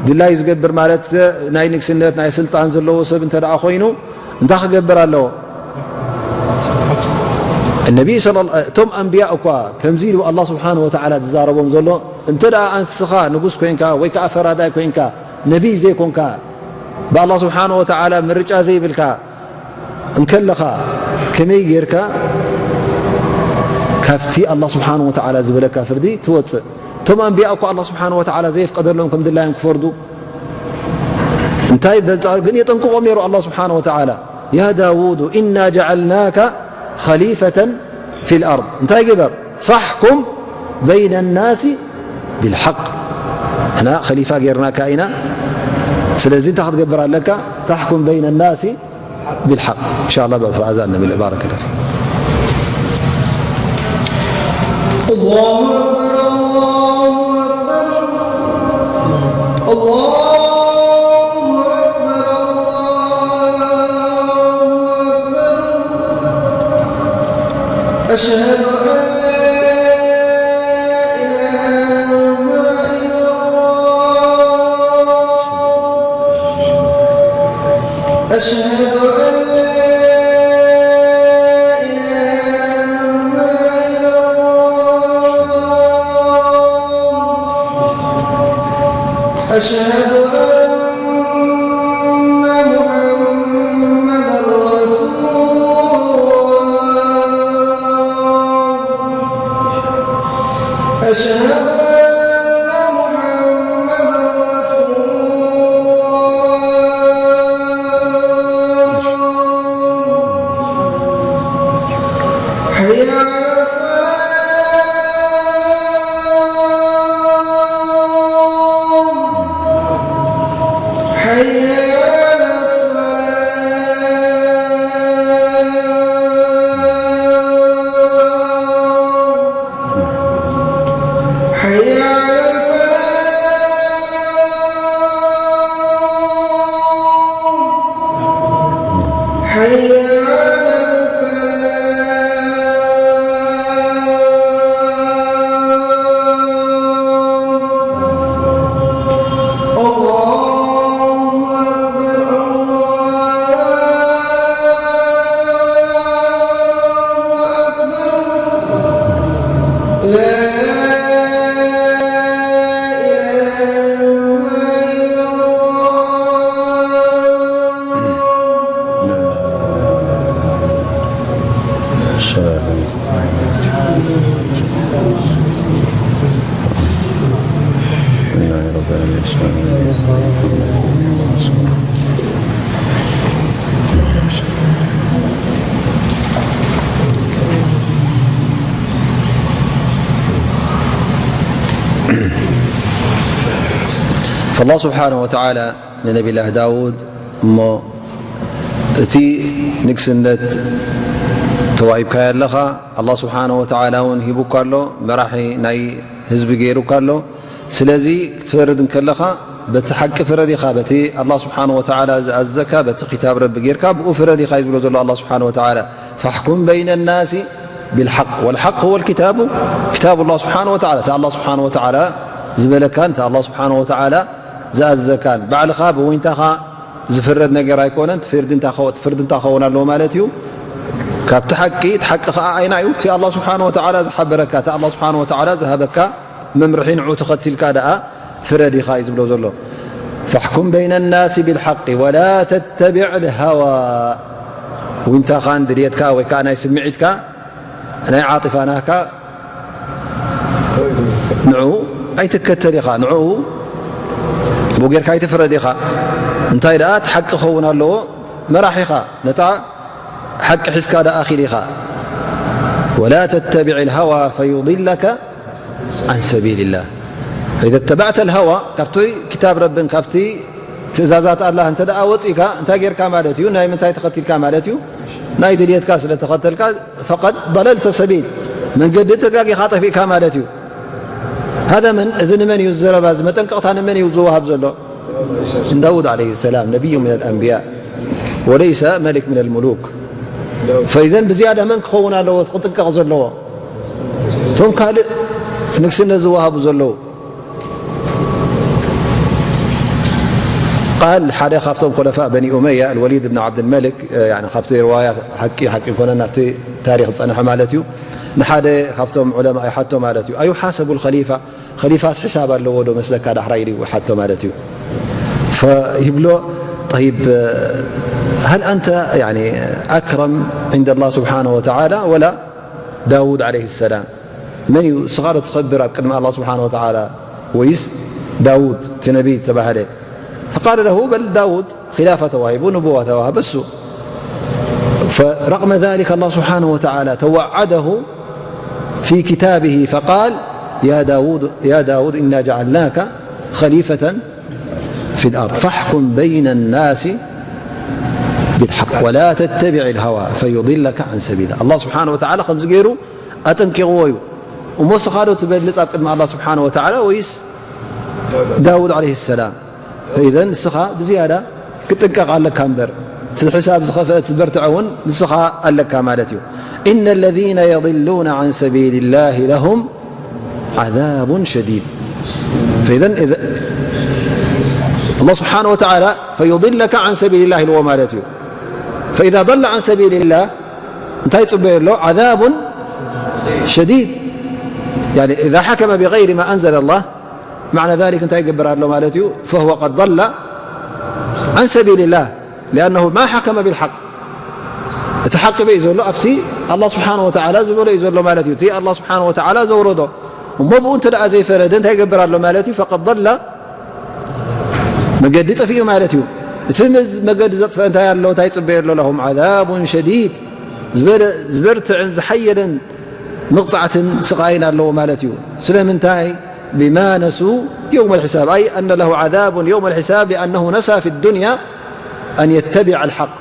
ድላዩ ዝገብር ማለት ናይ ንግስነት፣ ናይ ስልጣን ዘለዎ ሰብ እንተ ደኣ ኮይኑ፣ እንታይ ክገብር ኣለዎ? ነቢይ ሰለ-፣ እቶም ኣንብያ እኳ ከምዚ ኢሉ ኣላህ ስብሓነ ወተዓላ ዝዛረቦም ዘሎ፣ እንተ ደኣ ኣንስኻ ንጉስ ኮይንካ ወይ ከዓ ፈራዳይ ኮይንካ፣ ነቢይ ዘይኮንካ፣ ብኣላህ ስብሓነ ወተዓላ ምርጫ ዘይብልካ እንከለኻ፣ ከመይ ጌርካ ካብቲ ኣላህ ስብሓነ ወተዓላ ዝበለካ ፍርዲ ትወፅእ? እቶም ኣንብያ እኮ ኣላህ ስብሓነ ወተዓላ ዘየፍቀደሎም ከም ድላዮም ክፈርዱ፣ እንታይ በንጻሩ ግን የጠንቅቖም ነይሩ ኣላህ ስብሓነ ወተዓላ። يا داود إنا جعلناك خليفة في الأرض، እንታይ ግበር؟ فاحكم بين الناس بالحق። ንሕና ኸሊፋ ጌርናካ ኢና። ስለዚ እንታይ ክትገብር ኣለካ? تحكم بين الناس بالحق. إن شاء الله بعد الأذان نبي بارك الله فيك. الله أكبر، الله أكبر، الله أكبر، الله أكبر. أشهد أن لا إله إلا الله. أشهد أن لا إله إلا الله. أشهد أن محمدا رسول الله. أشهد أن محمدا رسول الله. حي على الصلاة. حي على الصلاة. حي على الفلاح. حي على الفلاح. الله أكبر، الله أكبر. لا إله إلا الله. فالله سبحانه وتعالى ንነቢላህ ዳውድ እሞ እቲ ንግስነት ተዋሂብካዮ ኣለኻ፣ ኣላህ ስብሓነ ወተዓላ እውን ሂቡካ ኣሎ፣ መራሒ ናይ ህዝቢ ገይሩካ ኣሎ። ስለዚ ክትፈርድ እንከለኻ በቲ ሓቂ ፍረድ ኢኻ፣ በቲ ኣላህ ስብሓነ ወተዓላ ዝኣዘካ በቲ ኪታብ ረቢ ጌርካ ብኡ ፍረድ ኢኻ እዩ ዝብሎ ዘሎ ኣላህ ስብሓነ ወተዓላ። فاحكم بين الناس بالحق والحق هو الكتاب، كتاب الله سبحانه وتعالى، እቲ ኣላህ ስብሓነ ወተዓላ ዝበለካን እቲ ኣላህ ስብሓነ ወተዓላ ዝኣዘዘካን ባዕልኻ ብወይንታኻ ዝፍረድ ነገር ኣይኮነን። ፍርዲ እንታ ኸ-፣ ፍርዲ እንታ ክኸውን ኣለዎ ማለት እዩ። ካብቲ ሓቂ፣ እቲ ሓቂ ኸዓ ኣይና እዩ? እቲ ኣላህ ስብሓነ ወተዓላ ዝሓበረካ፣ እቲ ኣላህ ስብሓነ ወተዓላ ዝሃበካ መምርሒ ንዑ ተኸቲልካ ደኣ ፍረድ ኢኻ እዩ ዝብሎ ዘሎ። فاحكم بين الناس بالحق ولا تتبع الهوى። ዊንታኻን ድልየትካ ወይ ከዓ ናይ ስምዒትካ ናይ ዓጢፋ ናህካ ንዑ ኣይትከተል ኢኻ፣ ንዑ ብኡ ጌርካ ኣይትፍረድ ኢኻ። እንታይ ደኣ እቲ ሓቂ ክኸውን ኣለዎ፣ መራሒኻ ነታ ሓቂ ሒዝካ ደኣ ኺድ ኢኻ። ولا تتبع الهوى فيضلك عن سبيل الله. فإذا اتبعت الهوى، ካብቲ ክታብ ረብን ካብቲ ትእዛዛት ኣላህ እንተ ደኣ ወጺእካ፣ እንታይ ጌርካ ማለት እዩ? ናይ ምንታይ ተኸቲልካ ማለት እዩ? ናይ ድልየትካ ስለ ተኸተልካ፣ فقد ضللت سبيل، መንገዲ ተጋጊኻ ጠፊእካ ማለት እዩ። هذا من، እዚ ንመን እዩ ዘረባ? እዚ መጠንቀቕታ ንመን እዩ ዝወሃብ ዘሎ? ንዳውድ ዓለይሂ ሰላም፣ ነቢዩ ሚነል ኣንብያ ወለይሰ መሊክ ሚነል ሙሉክ። ፈኢዘን ብዝያዳ መን ክኸውን ኣለዎ ክጥንቀቕ ዘለዎ? እቶም ካልእ ንግስነት ዝወሃቡ ዘለዉ። ቃል ሓደ ካብቶም ኮለፋእ በኒ ኡመያ ኣልወሊድ ብን ዓብድልመሊክ፣ ያኒ ካብቲ ርዋያ ሓቂ ሓቂ ይኮነን፣ ናብቲ ታሪክ ዝፀንሐ ማለት እዩ። ንሓደ ካብቶም ዑለማ ይሓቶ ማለት እዩ፣ ኣዩሓሰቡ ልኸሊፋ፣ ኸሊፋስ ሕሳብ ኣለዎ ዶ መስለካ ዳሕራይ ኢሉ ይሓቶ ማለት እዩ። ፈይብሎ፣ ጠይብ፣ ሀል ኣንተ ያኒ ኣክረም ዕንደ ላህ ስብሓነሁ ወተዓላ ወላ ዳውድ ዓለይሂ ሰላም? መን እዩ ንስኻ ዶ ትኸብር ኣብ ቅድሚ ኣላህ ስብሓነሁ ወተዓላ ወይስ ዳውድ እቲ ነቢይ ዝተባህለ? ፈቃለ ለሁ በል ዳውድ ኺላፋ ተዋሂቡ፣ ንቡዋ ተዋህበ እሱ። ፈ ورغم ذلك الله سبحانه وتعالى توعده في كتابه فقال: يا داود، يا داود إنا جعلناك خليفة في الأرض فاحكم بين الناس بالحق ولا تتبع الهوى فيضلك عن سبيل الله. الله سبحانه وتعالى ከምዚ ገይሩ ኣጠንቂቕዎ እዩ። እሞ ንስኻ ዶ ትበልጽ ኣብ ቅድሚ ኣላህ ስብሓነ ወተዓላ ወይስ ዳውድ ዓለይሂ ሰላም? ፈኢዘን ንስኻ ብዝያዳ ክትጥንቀቕ ኣለካ እምበር፣ እቲ ሕሳብ ዝኸፍአ፣ እቲ ዝበርትዐ እውን ንስኻ ኣለካ ማለት እዩ። إن الذين يضلون عن سبيل الله لهم عذاب شديد. ፈኢዘን ኣላህ ስብሓነ ወተዓላ فيضلك عن سبيل الله ኢልዎ ማለት እዩ። فإذا ضل عن سبيل الله እንታይ ይጽበዮ ኣሎ? عذاب شديد. يعني إذا حكم بغير ما أنزل الله، معنى ذلك እንታይ ይገብር ኣሎ ማለት እዩ? فهو قد ضل عن سبيل الله لأنه ما حكم بالحق. እቲ ሓቂ በይ ዘሎ ኣብቲ ኣላህ ስብሓነ ወተዓላ ዝበሎ እዩ ዘሎ ማለት እዩ። እቲ ኣላህ ስብሓነ ወተዓላ ዘውረዶ እሞ ብኡ እንተ ደኣ ዘይፈረደ እንታይ ይገብር ኣሎ ማለት እዩ? فقد ضل መገዲ ጠፊኡ ማለት እዩ። እቲ መዝ-፣ መገዲ ዘጥፈአ እንታይ ኣሎ? እንታይ ይጽበዮ ኣሎ? لهم عذاب شديد ዝበለ-፣ ዝበርትዕን ዝሓየለን መቕጻዕትን ስቓይን ኣለዎ ማለት እዩ። ስለምንታይ? بما نسوا يوم الحساب، أي أن له عذاب يوم الحساب لأنه نسى في الدنيا أن يتبع الحق.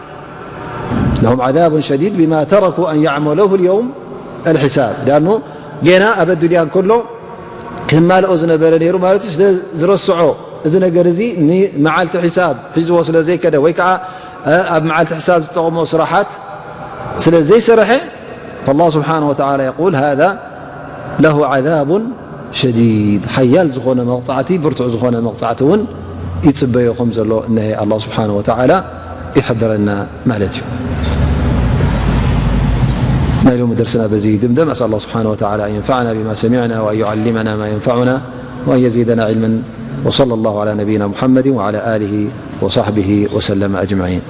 لهم عذاب شديد بما تركوا أن يعملوه اليوم الحساب. ዳኑ ጌና ኣብ ኣዱንያ እንከሎ ክማልኦ ዝነበረ ነይሩ ማለት እዩ። ስለ ዝረስዖ፣ እዚ ነገር እዚ ንመዓልቲ ሒሳብ ሒዝዎ ስለ ዘይከደ ወይ ከዓ፣ እ፣ ኣብ መዓልቲ ሒሳብ ዝጠቕሞ ስራሓት ስለ ዘይሰርሐ፣ فالله سبحانه وتعالى يقول هذا له عذاب شديد، ሓያል ዝኾነ መቕጻዕቲ፣ ብርቱዕ ዝኾነ መቕጻዕቲ እውን ይጽበዮ ከም ዘሎ እነሀ ኣላህ ስብሓነ ወተዓላ ይሕብረና ማለት እዩ። ናይ ሎሚ ደርስና በዚ ይድምደም። أسأل الله سبحانه وتعالى أن ينفعنا بما سمعنا وأن يعلمنا ما ينفعنا وأن يزيدنا علما. وصلى الله على نبينا محمد وعلى آله وصحبه وسلم أجمعين.